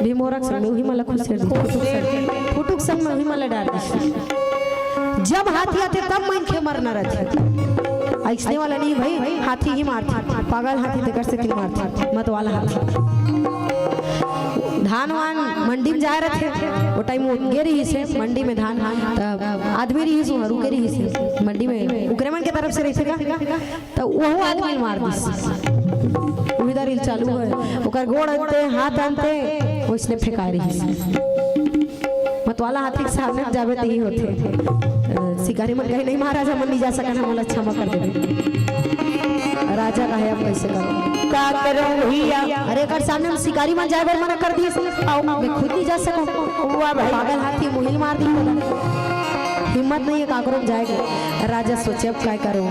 भीमोरा के संग में उही मन ल खुसेर दिस, फोटो के संग, फोटो के संग में उही मन ल डार दिस। जब हाथी आथे तब मनखे मरना रथे। अइसने वाला नहीं भाई, हाथी ही मारथे, पागल हाथी तेकर सेती मारथे, मत वाला हाथी। धान वान मंडी में जाए रथे, वो टाइम वो गे रहिस हे मंडी में धान, त आदमी रहिस, वहाँ रुके रहिस हे मंडी में, उकरे मन के तरफ से रहिस हे का, त वहू आदमी ल मार दिस। उही दरी ल चालू हे, ओकर गोड़ अंते, हाथ अंते, वइसने फेंकाए रहिस। मतवाला हाथी के सामने जाबे त ही होथे। अ, शिकारी मन कहे, "नहीं महाराज, हमन नहीं जा सकन, हमन ला क्षमा कर देबे।" राजा कहे, "अब कैसे करो?" का करो भैया? अरे, एकर सामने हम शिकारी मन जाए बर मना कर दिस, अउ मैं खुद नहीं जा सकूं। वाह भाई। पागल हाथी मुहिल मार दी। हिम्मत नहीं है काकरो में जाए के। राजा सोचे, "अब काय करो?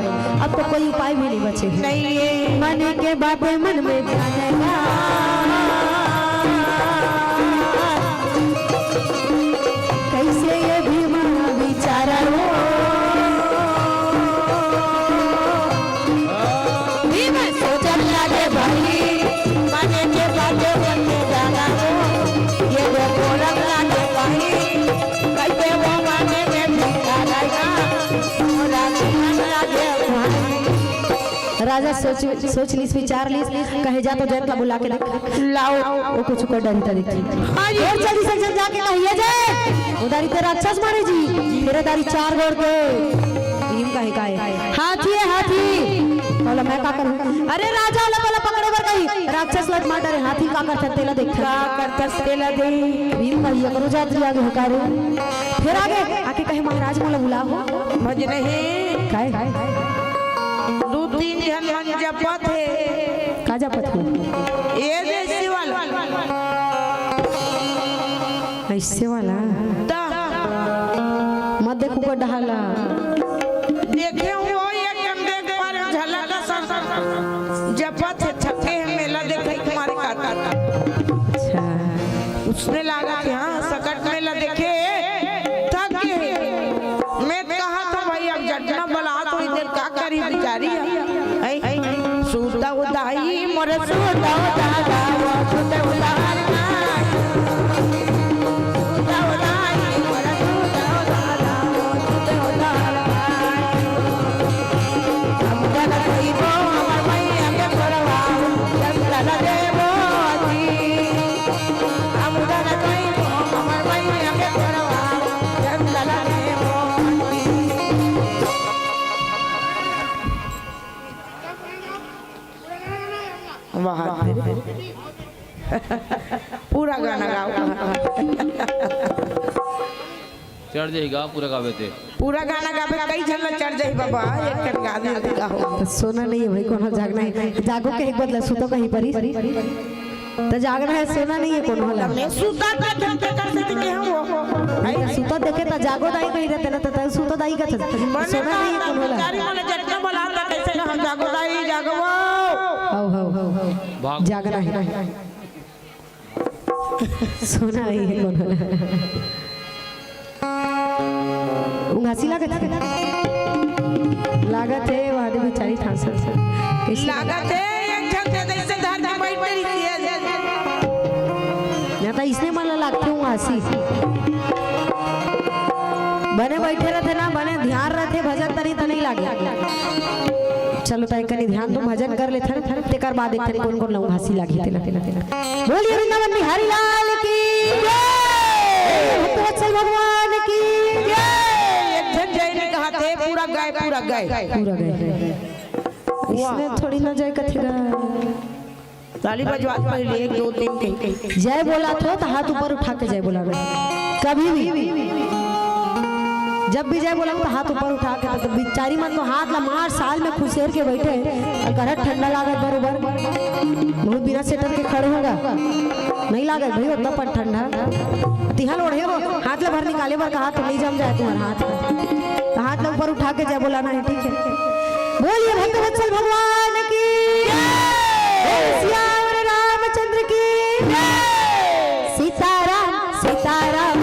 अब तो कोई उपाय भी नहीं बचे।" नहीं है। मन के बातें मन में जाने का। कैसे ये भीमा विचारा हो? भीम सोचन लागे भाई, माने के बाते मन में जाना हो। ये वो बोलत लागे भाई, कैसे वो माने में भी आ जाएगा। बोला मन लागे भाई। राजा सोच, सोच लिस, विचार लिस, कहे, "जा तो जैंत ला बुला के देख।" लाओ। वो कुछ ऊपर डरी था देखी। हाँ जी। और जल्दी से जब जाके कहिए, "जैंत, उधारी ते राक्षस मारे जी, तेरे दारी चार गोड़ के।" भीम कहे, "काय?" "हाथी है, हाथी।" बोला, "मैं का करूं?" "अरे राजा वाला पहला पकड़े बर कही, राक्षस लट मार डरे, हाथी का करथे तेला देख।" "का करथस तेला दे?" भीम कही, "एकरो जात लिया गए हकारे।" फिर आगे आके कहे, "महाराज मोला बुलाओ।" भज नहीं। काय? दू तीन झन मन जपत हे। का जपत हे? ये देसी वाला। ऐसे वाला? ता। मत देखू का डहाला। देखे हो एक झन देख पर झलक सन। जपत हे, थके हे, मेला देखे तुम्हारे काका। अच्छा। उसने लागा कि हाँ, सकट मेला देखे, थक गए। मैं कहा तो भाई, अब जटना बला तो इधर का करी बिचारी है। ऐ, ऐ, सूता उदाई, मोरे सूता उदाई, वो सूते उदाई। सूता उदाई, मोरे सूता उदाई, वो सूते उदाई। हम जन कोई को हमर मैया के करवाओ, जन जन देवो जी। वाह। पूरा गाना गाओ। चढ़ जाएगा पूरा गावे ते। पूरा गाना गाबे, कई झन ला चढ़ जाही बाबा, एक ठन गा दे, गा हो। तो सोना नहीं है भाई, कोनो जागना है। जागो के एक बदला, सुतो कहीं परी। तो जागना है, सोना नहीं है कोनो ला। मैं सुता का झन पे कर सकती के हम वो। नहीं तो सुतो देखे तो जागो दाई कहीं रहते ना, तो, तो सुतो दाई का था। सोना नहीं है कोनो ला। चारी मन जटना बला था, कैसे हम जागो दाई, जागो। How, how, how, how. भाग। जागना है। सोना नहीं है कोनो। उंघासी लागत हे। लागत हे, वहाँ दे बेचारी ठांसर से। कैसे? लागत हे, एक झन दे दे, इसे धर के बैठ रही है। या तो इसने मन ला लागथे उंघासी। बने बैठे रहते ना, बने ध्यान रहते, भजन तनी तनी लागे। चलो, ताई कनी ध्यान दो, भजन कर लेथन, तेकर बाद एक ठन कोन कोन ला उंघासी लागी तेला, तेला, तेला। बोलिए वृंदावन बिहारी लाल की जय। भक्तवत्सल भगवान की जय। एक झन जय नहीं कहा थे, पूरा गाय, पूरा गाय। पूरा गाय। इसमें थोड़ी ना जय कथेगा। ताली बजवा पहले, एक, दो, तीन, कहीं, कहीं। जय बोला थो तो हाथ ऊपर उठा के जय बोला। कभी भी जब भी जय बोला तो हाथ ऊपर उठा के, तो बिचारी मन तो हाथ ला मार साल में खुसेर के बैठे, अउ करत ठंडा लागत बरोबर, बहुत बिना स्वेटर के खड़े होगा, नहीं लागत भाई उतना पर ठंडा। तिहल ओढ़े हो, हाथ ला भर निकाले बर कहा तो नहीं जम जाए तुम्हारा हाथ, तो हाथ ला ऊपर उठा के जय बोलाना है, ठीक है? बोलिए भक्तवत्सल भगवान की जय। बोल सियावर रामचंद्र की जय। सीताराम, सीताराम,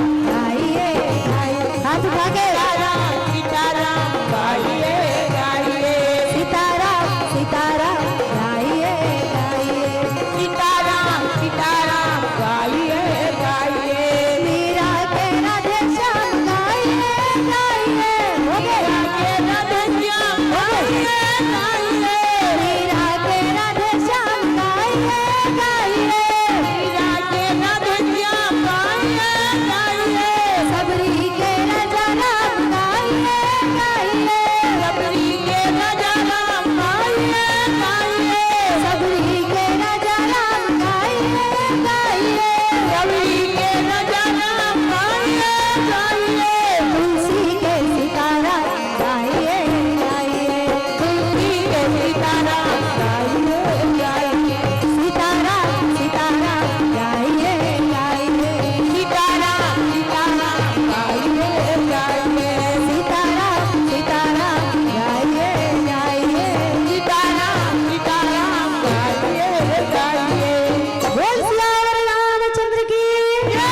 तुलसी के सीताराम गाइए, गाइए, तुलसी के सीताराम गाइए, गाइए, सीताराम, सीताराम गाइए, गाइए, सीताराम, सीताराम गाइए, गाइए, सीताराम, सीताराम गाइए, गाइए, सीताराम, सीताराम गाइए, गाइए। बोल सियावर रामचंद्र की जय।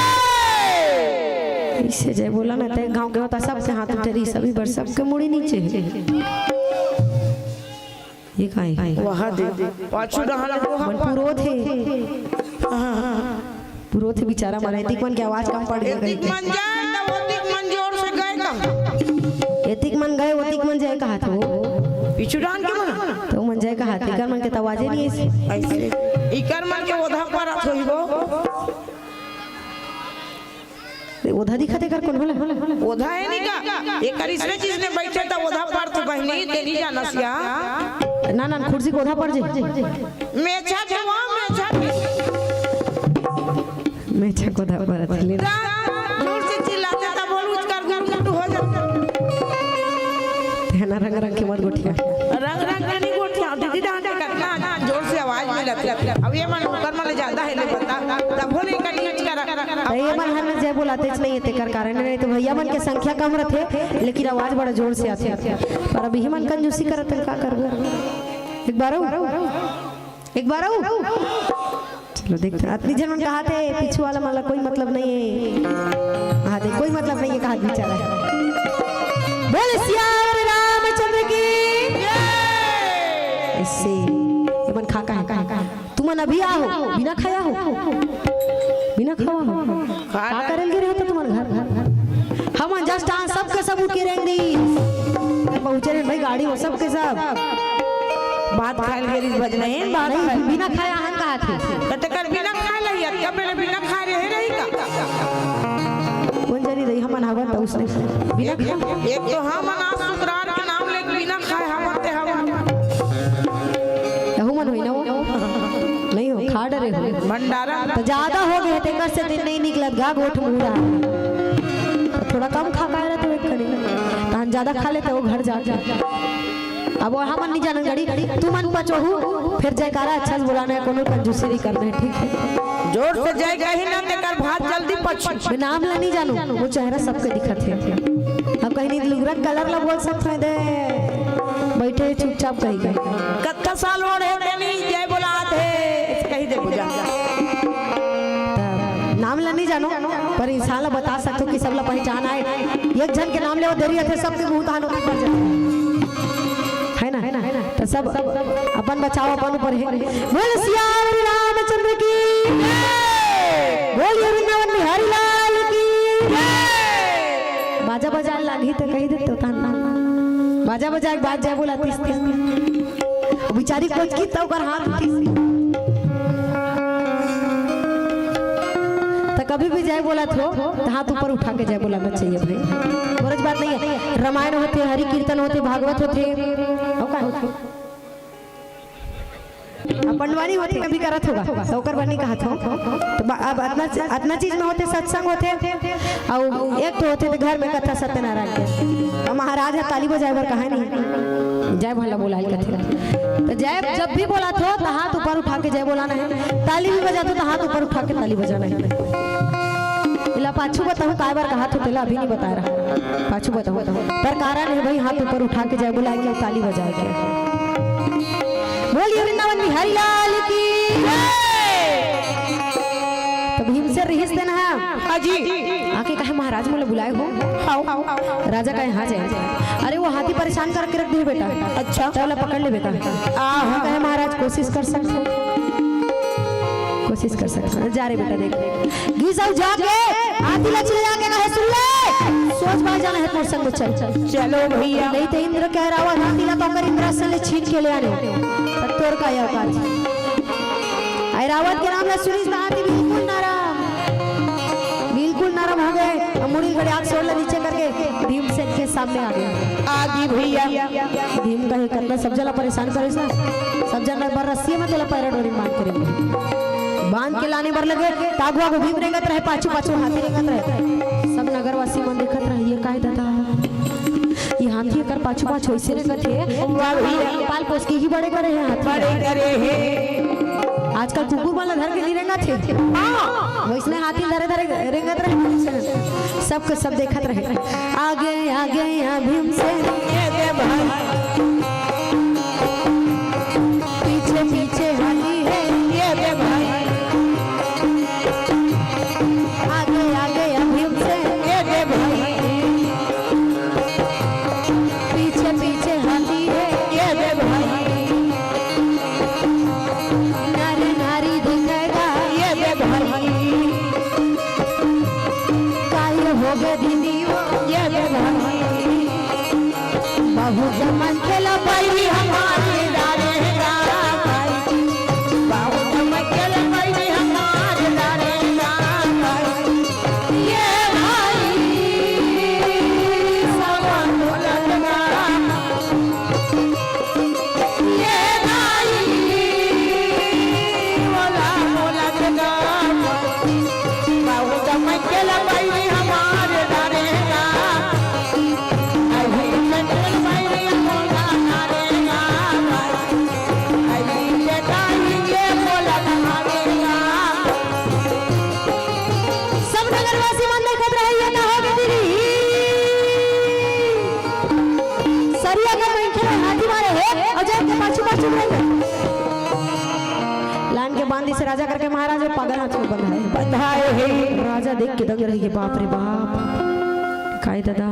इसे जय बोला ना, ते गांव के होता सबके हाथ उठे रही, सभी बर सबके मुड़ी नीचे। ये काय? वहाँ दे। पाछू डहान वो मन पुरोध हे। पुरोध हे बेचारा मन, एतिक मन के आवाज कम पड़ गया एतिक कहीं। मन जाए, तब ओतिक मन जोर से गए कहा। एतिक मन गए, ओतिक मन जाए कहा था वो। पीछू डहान के मन? तो मन जाए कहा था, इकर मन के तो आवाजे नहीं ऐसे। ऐसे। इकर मन के ओधा पर होई वो। ओधा दिखत हे कर कौन होला? ओधा हे नहीं का? ये करिश्मे चीज ने बैठे तो ओधा पर तो बहनी, ते नहीं जाना सिया। ना, ना, कुर्सी को ओधा पर जे। मेछा के वो, मेछा के। मेछा को ओधा पर अथले। ता, जोर से चिल्लाते ता बोल उचकर गुट गुट हो जाता। तेना रंग रंग के मत गोठिया। रंग रंग के नहीं गोठिया, दीदी डहान के करना, जोर से आवाज मिलत हे। अब ये मन ऊपर मन ज्यादा हे, ले बता। तब बोले का नहीं उचकर। तो ये मन हर में जय बोलाते च नहीं हे, तेकर कारण नहीं तो भैया मन के संख्या कम रहते, लेकिन आवाज बड़ा जोर से आते। पर अभी ही मन कंजूसी करत हे, का करबो? एक बार आऊ? एक बार आऊ? चलो देखते हैं, अतनी जन मन कहा थे, पीछू वाला मन ला कोई मतलब नहीं हे। हाँ, देख, कोई मतलब नहीं हे, कहा बेचारा। बोल सियावर रामचंद्र की। ऐसे, ये मन खा का हे? तुमन अभी आहो, बिना खाया हो, बिना खावा हो। का करल गिरे हो तो तुमन घर? हमन जस्ट आन सबके सब उठ के रेंग दी। पहुंचे रहे भाई गाड़ी हो सबके सब। बात खायल गिरी बज नहीं, बात नहीं, खायल। बिना खाया हन कहा थे। कते कर बिना खाए लही, अतका पहले बिना खाए रहे रही का? कौन जानी रही, हमन हवन तो उसने बिना एक, खाए। एक तो हमन आज शुक्रार के नाम लेके बिना खाए हवन ते हवन। यहू मन होई ना वो? नहीं हो, खा डरे हो। भंडारा। तो ज्यादा हो गए, तेकर से दिन नहीं निकलत गा, गोठ मुड़ा। तो थोड़ा कम खा पाए रहे तो एक करी। तहन ज्यादा खा लेते वो घर जाके। अब वो हमन नहीं जानन गड़ी, तुमन पचोहू, फिर जयकारा अच्छा से बोलाना हे, कोनो कंजूसी नहीं करना हे, ठीक हे? जोर से जय कही ना, तेकर भात जल्दी पच। मैं नाम ला नहीं जानू, वो चेहरा सबके दिखत हे। अब कहीं नहीं लुगरा कलर ला बोल सकत हे दे, बैठे चुपचाप कही गए। कत्ता साल हो रहे तेनी जय बोलात हे, कही दे पूजा। तब नाम ला नहीं जानो, पर इंसान ला बता सकत हो कि सब ला पहचान आए। एक झन के नाम ले वो देरी आथे, सबके मुंह तहान होती पड़ जाए। है ना? तो सब अपन बचाव अपन ऊपर हे। बोल सियावर रामचंद्र की। बोलिए वृंदावन बिहारी लाल की। बाजा बजाए लागी तो कही देते हो तान। बाजा बजाए के बाद जय बोला तीस तीस। बिचारी कोचकी तो ओकर हाथ उठिस। तो कभी भी जय बोलत हो तो हाथ ऊपर उठा के जय बोलाना चाहिए भाई। गरज बात नहीं हे। रामायण होथे, हरि कीर्तन होथे, भागवत होथे, अउ का होथे? अब पंडवानी होथे, कभी करत होगा, तो ओकर बर नहीं कहत हो। तो बा-, अब अतना, अतना चीज में होथे, सत्संग होथे, अउ एक तो होथे ते घर में कथा सत्यनारायण के। अब महाराज ह ताली बजाए बर कहा नहीं, जय भला बोलाए कथे। तो जय जब भी बोलत हो तो हाथ ऊपर उठा के जय बोलाना हे, ताली भी बजात हो तो हाथ ऊपर उठा के ताली बजाना हे। इला पाछू बताहूँ काय बर कहत हो, तेला अभी नहीं बता रहा, पाछू बताहूँ। पर कारण हे भाई, हाथ ऊपर उठा के जय बोलाए के, ताली बजाए के। बोलिए वृंदावन बिहारी लाल की। तो भीमसेन रिहिस तेन हा। हाँ जी। आके कहे, "महाराज मोला बुलाए हो?" हाँ। राजा कहे, "हाँ जाए।" "अरे वो हाथी परेशान करके रख दे बेटा।" अच्छा। "तो ओला पकड़ ले बेटा।" हाँ, हाँ। कहे, "महाराज कोशिश कर सकते हो, कोशिश कर सकते हो।" जा रे बेटा, देख। गिस अउ जाके हाथी ला चिल्ला के कहे, "सुन ले, सोच बाय जाना हे मोर संग चल।" चलो भैया। नहीं तो इंद्र के ऐरावत हाथी ला तो ओकर इंद्रासन ले छीन के ले आने। तब तोर का औकात? ऐरावत के नाम ला सुनिस त हाथी बिल्कुल नरम, बिल्कुल नरम हो गए। अब मुड़ी गड़े आग सोड़ ला नीचे करके भीमसेन के सामने आ गए। आगी भैया। भीम कहे, "कतना सब जला परेशान करेस ना, सब जन बर रस्सी में तोला पैरा डोरी बांध के रेंगे।" बांध के लाने बर लगे, त आगू आगू भीम रेंगत रहे, पाछू पाछू हाथी रेंगत रहे। सब नगरवासी मन देखत रहिए, काय दादा, ये हाथी एकर पाछू पाछू ऐसे रेंगत हे। वाह भैया। पाल पोस के ही बड़े करे हैं हाथी। बड़े करे हैं। आजकल कुकुर वाला धर के नहीं रेंगत हे। हाँ। वैसने हाथी धरे धरे रेंगत रहे। सबके सब देखत रहे। आगे आगे यहाँ भीमसेन। ये दे भाई। पीछे पीछे हाथी है। ये दे भाई। आगे आगे अभी से। ये दे भाई। पीछे पीछे हाथी है। ये दे भाई। नारी नारी दिखेगा। ये दे भाई। काय हो गए दीदी वो। ये दे भाई। बहुत मन खेला पाई हमारे दारे राम। बहुत मन खेला पाई हमारे दारे राम। ये भाई सब बोलत बा। ये भाई बोला बोलत बा। बहुत मन खेला पाई हमारे दारे राम। सब नगरवासी मन देखत रहे, ये का हो गे दीदी? सरिया का मनखे ला हाथी मारे हे, अउ जान के पाछू पाछू रहे। लान के बांधी से राजा करके महाराज वो पागल हाथी में बंधाए। बंधाए हे। राजा देख के दंग रही के, बाप रे बाप, काय दादा।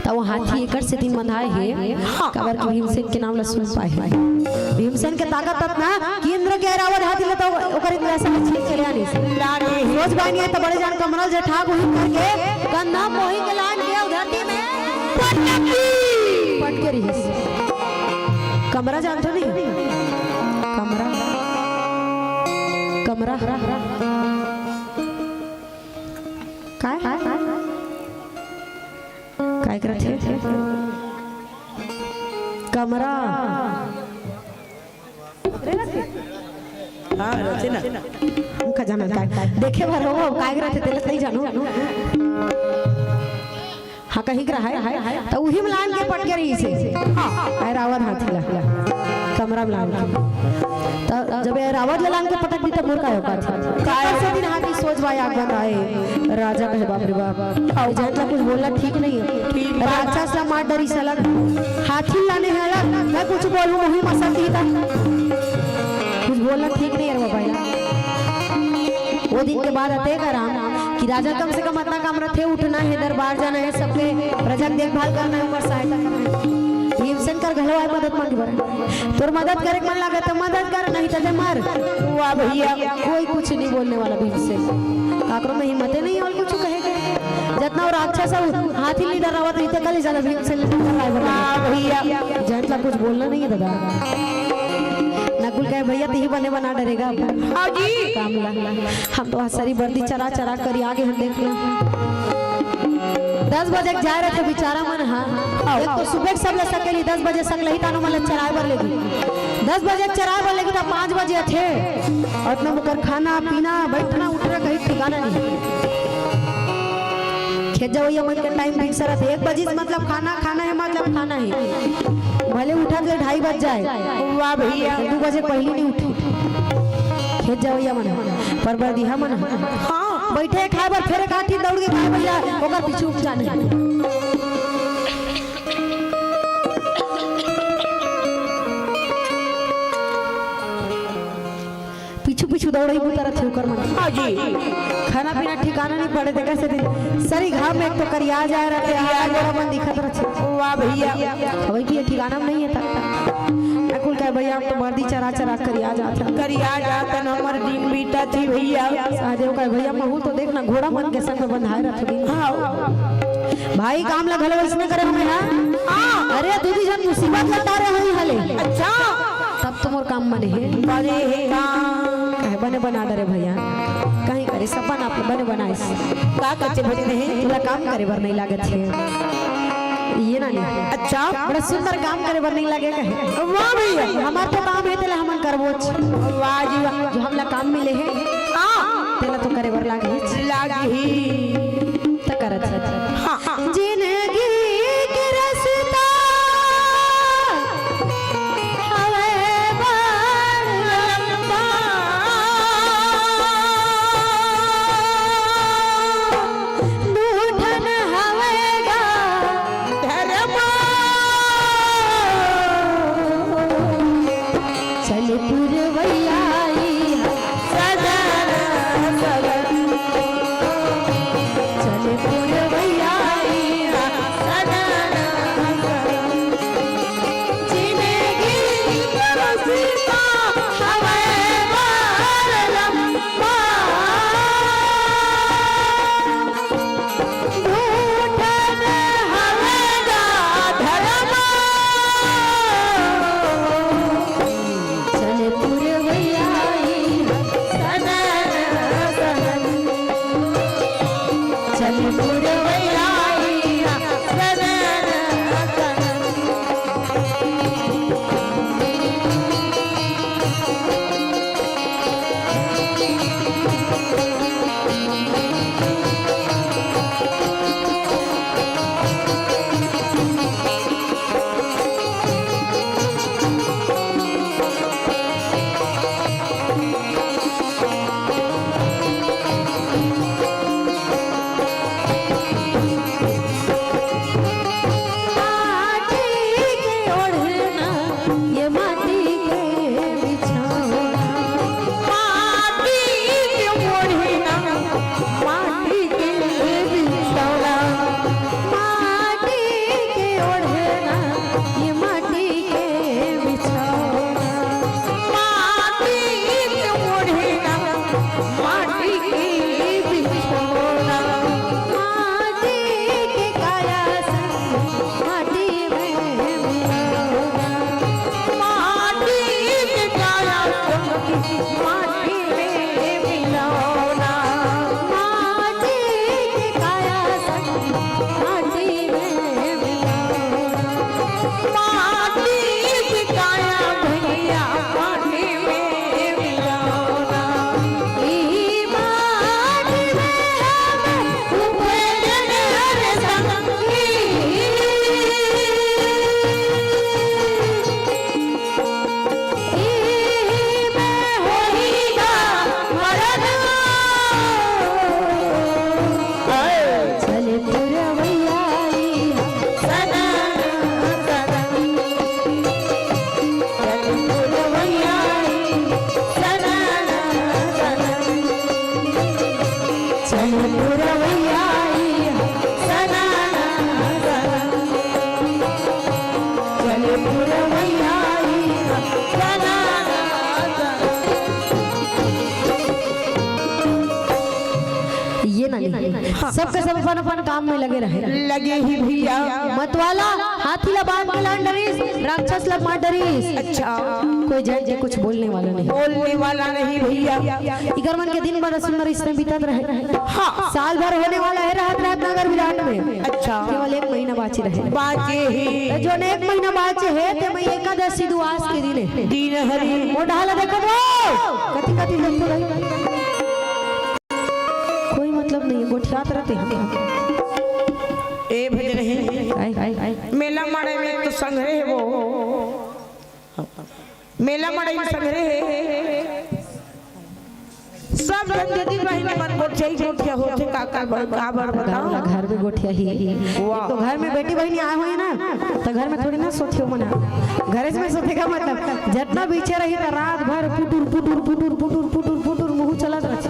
त वो हाथी एकर सेती बंधाए हे, हाँ। काबर कि भीमसेन के नाम ला सुन पाए। भीमसेन के ताकत अतना कि इंद्र के ऐरावत हाथी ला त ओकर इंद्रासन छीन के ले आनिस। लानिस। रोज बानी है त बड़े जान कमरा जेठा को ही करके कंधा मोही के लान के धरती में पटकी। पटके रहिस। कमरा जानथो नहीं? कमरा। कमरा। काय? काय करत हे? कमरा। हाँ, रथे ना। हमका जानत काय? देखे भर हो, काय करत हे, तेला नहीं जानू। हाँ, कहीं के रहा है, त उही में लान के पटके रहिस हे। हाँ, ऐरावत हाथी ला, कमरा में लान के। त जब ऐरावत ला लान के पटक दी, त मोर काय औकात हे? काय? कैसे दिन हाथी सोच भाई आग बंद आए, राजा कहे, "बाप रे बाप, ये जात ला कुछ बोलना ठीक नहीं है।" ठीक बात। राक्षस ला मार डरी सलग, हाथी लाने है अलग, मैं कुछ बोलूं, वही मसल दी था। कुछ बोलना ठीक नहीं है रे बाबा यार। वो दिन के बाद अते का राम कि राजा कम से कम अतना काम रथे, उठना है, दरबार जाना है, सबके प्रजा के देखभाल करना है, ओकर सहायता करना है। भीमसेन कर घलो आए मदद मांगे बर। तोर मदद करे के मन लागे त मदद कर, नहीं त दे मर। वाह भैया। कोई कुछ नहीं बोलने वाला भीमसेन। काकरो में हिम्मते नहीं और कुछ कहे के। जतना वो राक्षस है, वो हाथी लीडर आवत रहिथे, कल ही ज्यादा भीमसेन लीडर कराए बर। वाह भैया। जैंत ला कुछ बोलना नहीं है दादा। नकुल कहे, "भैया, तिही बने बना डरेगा अब।" हाँ जी। काम ला। हम तो आज सरी बर्दी चरा चरा करी आगे हम देख लो। दस बजे के जाए रथे बेचारा मन, हाँ। एक तो सुबह के सब ले सकेली, दस बजे सक लही तानो मन ले चराए बर लेगी। दस बजे के चराए बर लेगी त पाँच बजे अथे। और इतना मुकर खाना, पीना, बैठना, उठना कहीं ठिकाना नहीं। खेत जवैया मन के टाइम फिक्स रथे, एक बजे से मतलब खाना, खाना है मतलब खाना है। भले उठत ले ढाई बज जाए। वाह भैया। दू बजे पहली नहीं उठी। खेत जवैया मन, पर बरदिहा मन। हाँ। बैठे खाए बर फेर एक आठी दौड़ के खाए भैया, ओकर पीछे उठ जाने। पीछू पीछू दौड़ई बुता रथे ओकर मन। हाँ जी। खाना पीना ठिकाना नहीं पड़े, देखा से दिन सरी घाम में एक तो करिया जाए रथे, करिया हाथ गोड़ मन दिखत रथे। वाह भैया। अबे की ये ठिकाना में नहीं है था। अकुल कहे, "भैया, हम तो बर्दी चरा चरा करिया जात हन।" करिया जात हन, हमर दिन बीता थी भैया। सहदेव कहे, "भैया, महू तो देख ना, घोड़ा मन के संग में बंधाए रथे।" हाँ। भाई, काम ला घलो वैसने करे हमें, हाँ? हाँ। अरे, दू दी झन मुसीबत ला तारे होई हले। अच्छा। तब तो मोर काम बने हे। बने हे काम। काहे बने बना डरे भैया? कहीं करे सपन आप बने बनाइस। का कच्चे भजन हे? तोला काम करे बर नहीं लागत हे। ये ना नहीं। अच्छा। बड़ा सुंदर काम करे बर नहीं लागे कहे। वाह भैया। हमार तो काम हे, तेला हमन करबोच। वाह जी वाह। जो हमला काम मिले हे, हाँ। तेला तो करे बर लागही। लागही। ये ना, ये ना। हाँ। सबके सब अपन अपन काम में लगे रहे। लगे ही भैया। मतवाला हाथी ला बांध के लान डरिस, राक्षस ला मार डरिस। अच्छा। कोई जान के कुछ बोलने वाला नहीं। बोलने वाला नहीं भैया। इकर मन के दिन बड़ा सुंदर इसमें बीतत रहे। हाँ। साल भर होने वाला है रहत रहत नगर विराट में। अच्छा। केवल एक महीना बाँचे रहे। बाँचे हे। त जोन एक महीना बाँचे हे, ते में एकादशी दुआस के दिन हे। दिन हरे। मोर डहर ला देखत हो? कति कति देखत हो भाई? कोई मतलब नहीं, गोठियात रहते हैं। ए भजन हे। आय, आय, आय। मेला माड़े में तो संघरे हे वो। मेला मड़ई संघरे हे। सब झन दीदी बहिनी मन गोठिया ही गोठिया होथे, का का बर-, का बर बताओ? घर में गोठिया ही। वाह। एक तो घर में बेटी बहिनी आए हुए ना, तो घर में थोड़ी ना सोथे मन ह। घरे में सोथे का मतलब, जितना पीछे रही तो रात भर पुटुर, पुटुर, पुटुर, पुटुर, पुटुर, पुटुर मुँह चलत रहथे।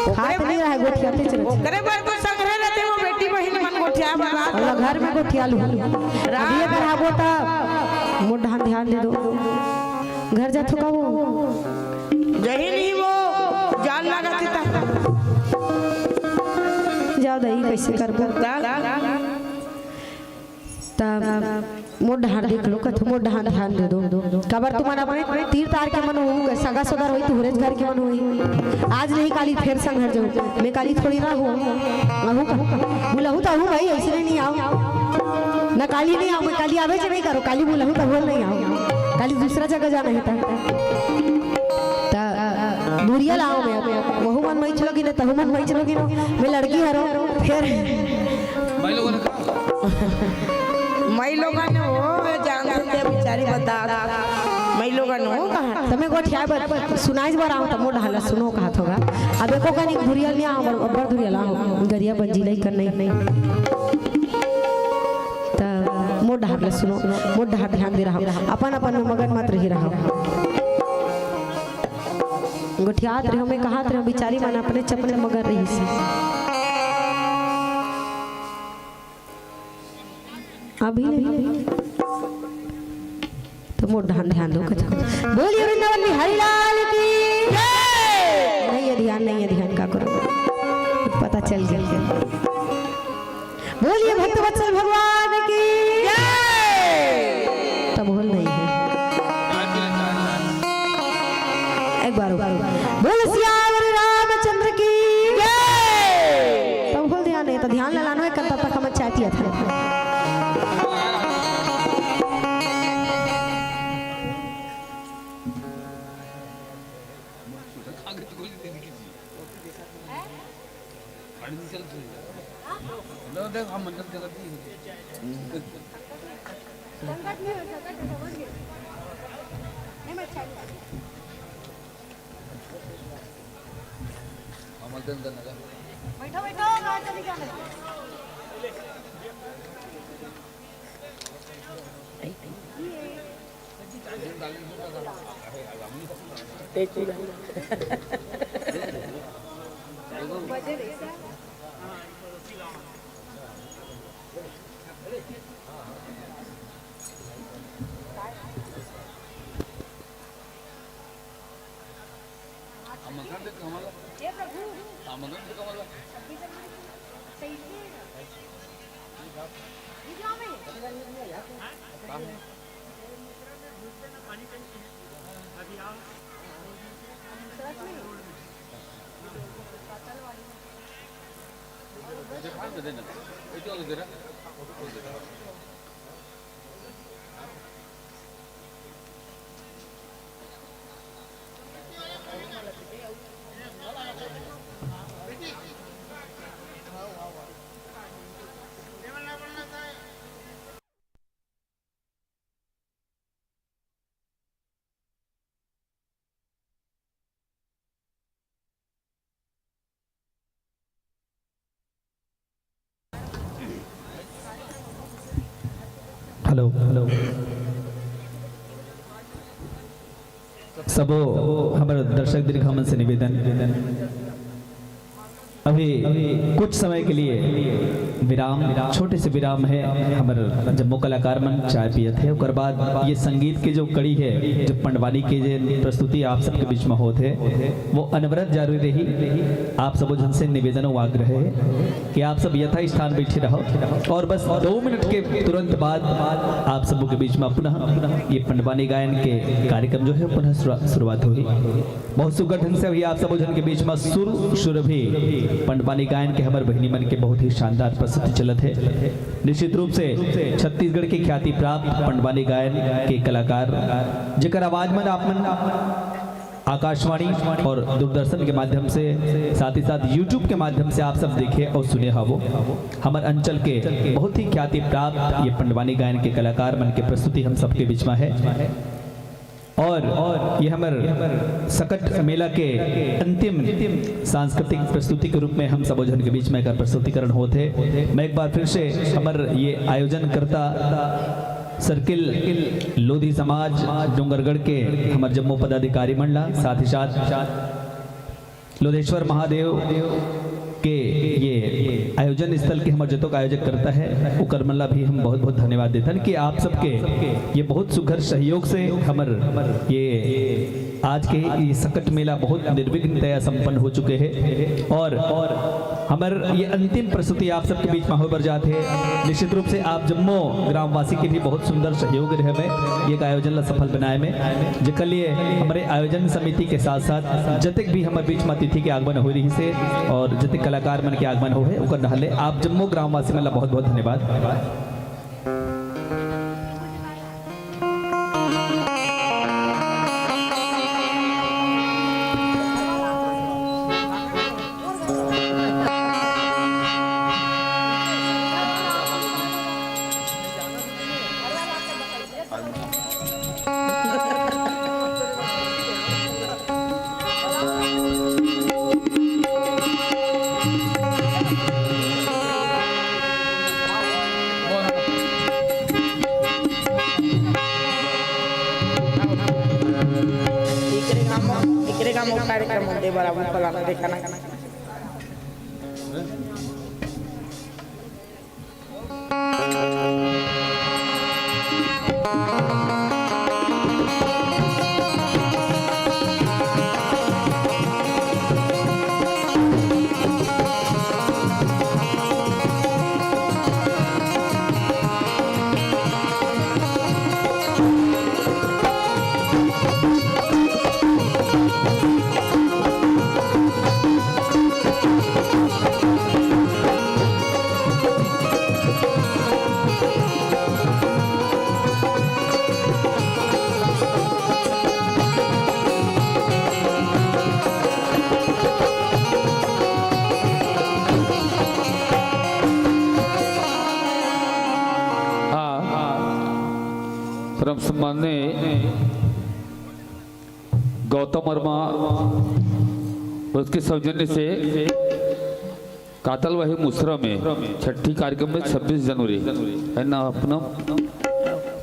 खात नहीं रहे, गोठियाते चलत। ओकरे बर तो संघरे रहते वो बेटी बहिनी मन गोठिया बर रात भर। घर में गोठिया लू। अब ये कर आबो त मोर डहर ध्यान दे दो। घर जाथो का वो? जही नहीं वो जान लगा देता। जाओ दाई, कैसे करबो? ता? तब मोर डहर देख लो, कथो मोर डहर ध्यान दे दो। काबर तुमन अपने तीर तार के मन हो, सगा सोदर होई, तुहरेच घर के मन होई। आज नहीं काली फेर संघर जाऊँ, मैं काली थोड़ी ना हूँ। आहू का? बुलाहू तो आहू भाई, ऐसे नहीं आओ। ना काली नहीं आओ, मैं काली आवे च नहीं करो, काली बुलाहू तो बोल नहीं आओ। काली दूसरा जगह जाना है ता। ता दूरिया लाओ मैं, वहू मन मई चलो कि ना, तहू मन मई चलो कि ना, मैं लड़की हरो, फेर मई लोगन हो, जानते थे बेचारी बता। मई लोगन हो कहा। तमे गोठिया बर, सुनाइस बर आऊं, त मोर डहर ला सुनो कहत होगा। अब एको कनी घुरिया नहीं आऊं, बर-, अब्बड़ घुरिया ला आऊं। गरिया बंजी लई कर नहीं। त मोर डहर ला सुनो, मोर डहर ध्यान दे रहा। अपन अपन में मगन मत रही रहा। गोठियात रहो, मैं कहत रहो, बिचारी मन अपने चपने मगन रही से। अभी नहीं। तो मोर ध्यान, ध्यान दो कथा। बोलिए वृंदावन बिहारी लाल की। नहीं है ध्यान, नहीं है ध्यान, का करो? पता चल गया। बोलिए भक्त वत्सल भगवान की। तब बोल नहीं है। एक बार और। बोल सियावर रामचंद्र की। तब बोल ध्यान नहीं, तो ध्यान ललानो एक करता तक हम चाय पिया था। बैठो, बैठो, बाहर चली जाना। Hello, hello. सबो हमर दर्शक दीर्घा मन से निवेदन, अभी कुछ समय के लिए विराम, छोटे से विराम है। हमर जम्मो कलाकार मन चाय पियत है, ओकर बाद ये संगीत के जो कड़ी है, जो पंडवानी के जे प्रस्तुति आप सबके बीच में होत है, वो अनवरत जारी रही। आप सबो झन से निवेदन अउ आग्रह है कि आप सब यथा स्थान बैठे रहो और बस दो मिनट के तुरंत बाद आप सबों के बीच में पुनः ये पंडवानी गायन के कार्यक्रम जो है पुनः शुरुआ-, शुरुआत होही। बहुत सुघर ढंग से अभी आप सबो झन के बीच में सुर सुरभि पंडवानी गायन के हमर बहिनी मन के बहुत ही शानदार प्रस्तुति चलत है। निश्चित रूप से छत्तीसगढ़ के ख्याति प्राप्त पंडवानी गायन के कलाकार, जेकर आवाज मन आप मन आकाशवाणी और दूरदर्शन के माध्यम से, साथ ही साथ YouTube के माध्यम से आप सब देखे और सुने हवो। हमर अंचल के बहुत ही ख्याति प्राप्त ये पंडवानी गायन के कलाकार मन के प्रस्तुति हम सबके बीच में है। और ये हमर सकट मेला के अंतिम सांस्कृतिक प्रस्तुति के रूप में हम सबो झन के बीच में एकर प्रस्तुतिकरण होत है। मैं एक बार फिर से हमर ये आयोजनकर्ता सर्किल लोधी समाज डोंगरगढ़ के हमर जम्मो पदाधिकारी मन ला, साथ ही साथ लोधेश्वर महादेव के ये आयोजन स्थल के हमर जतोक आयोजक करता है, ओकर मन ला भी हम बहुत बहुत धन्यवाद देथन कि आप सबके ये बहुत सुघर सहयोग से हमर ये आज के ये सकट मेला बहुत निर्विघ्नतया संपन्न हो चुके हैं। और हमर ये अंतिम प्रस्तुति आप सबके बीच में होय बर जात है। निश्चित रूप से आप जम्मो ग्रामवासी के भी बहुत सुंदर सहयोग रहे में ये आयोजन ला सफल बनाए में, जेकर लिए हमरे आयोजन समिति के साथ साथ जतेक भी हमर बीच में अतिथि के आगमन हो रही से और जतेक कलाकार मन के आगमन हो है, ओकर डहर ले आप जम्मो ग्रामवासी मन ला बहुत बहुत धन्यवाद। एकरे गांव म, एकरे गांव म कार्यक्रम होथे, बराबर पलाना देखा ना। हाँ, परम सम्माननीय गौतम वर्मा, उसके सौजन्य से कातलवाही मुसरा में छठी कार्यक्रम में छब्बीस जनवरी है ना, अपना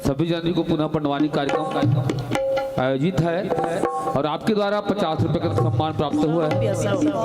छब्बीस जनवरी को पुनः पंडवानी कार्यक्रम आयोजित है और आपके द्वारा पचास रुपए का सम्मान प्राप्त हुआ है।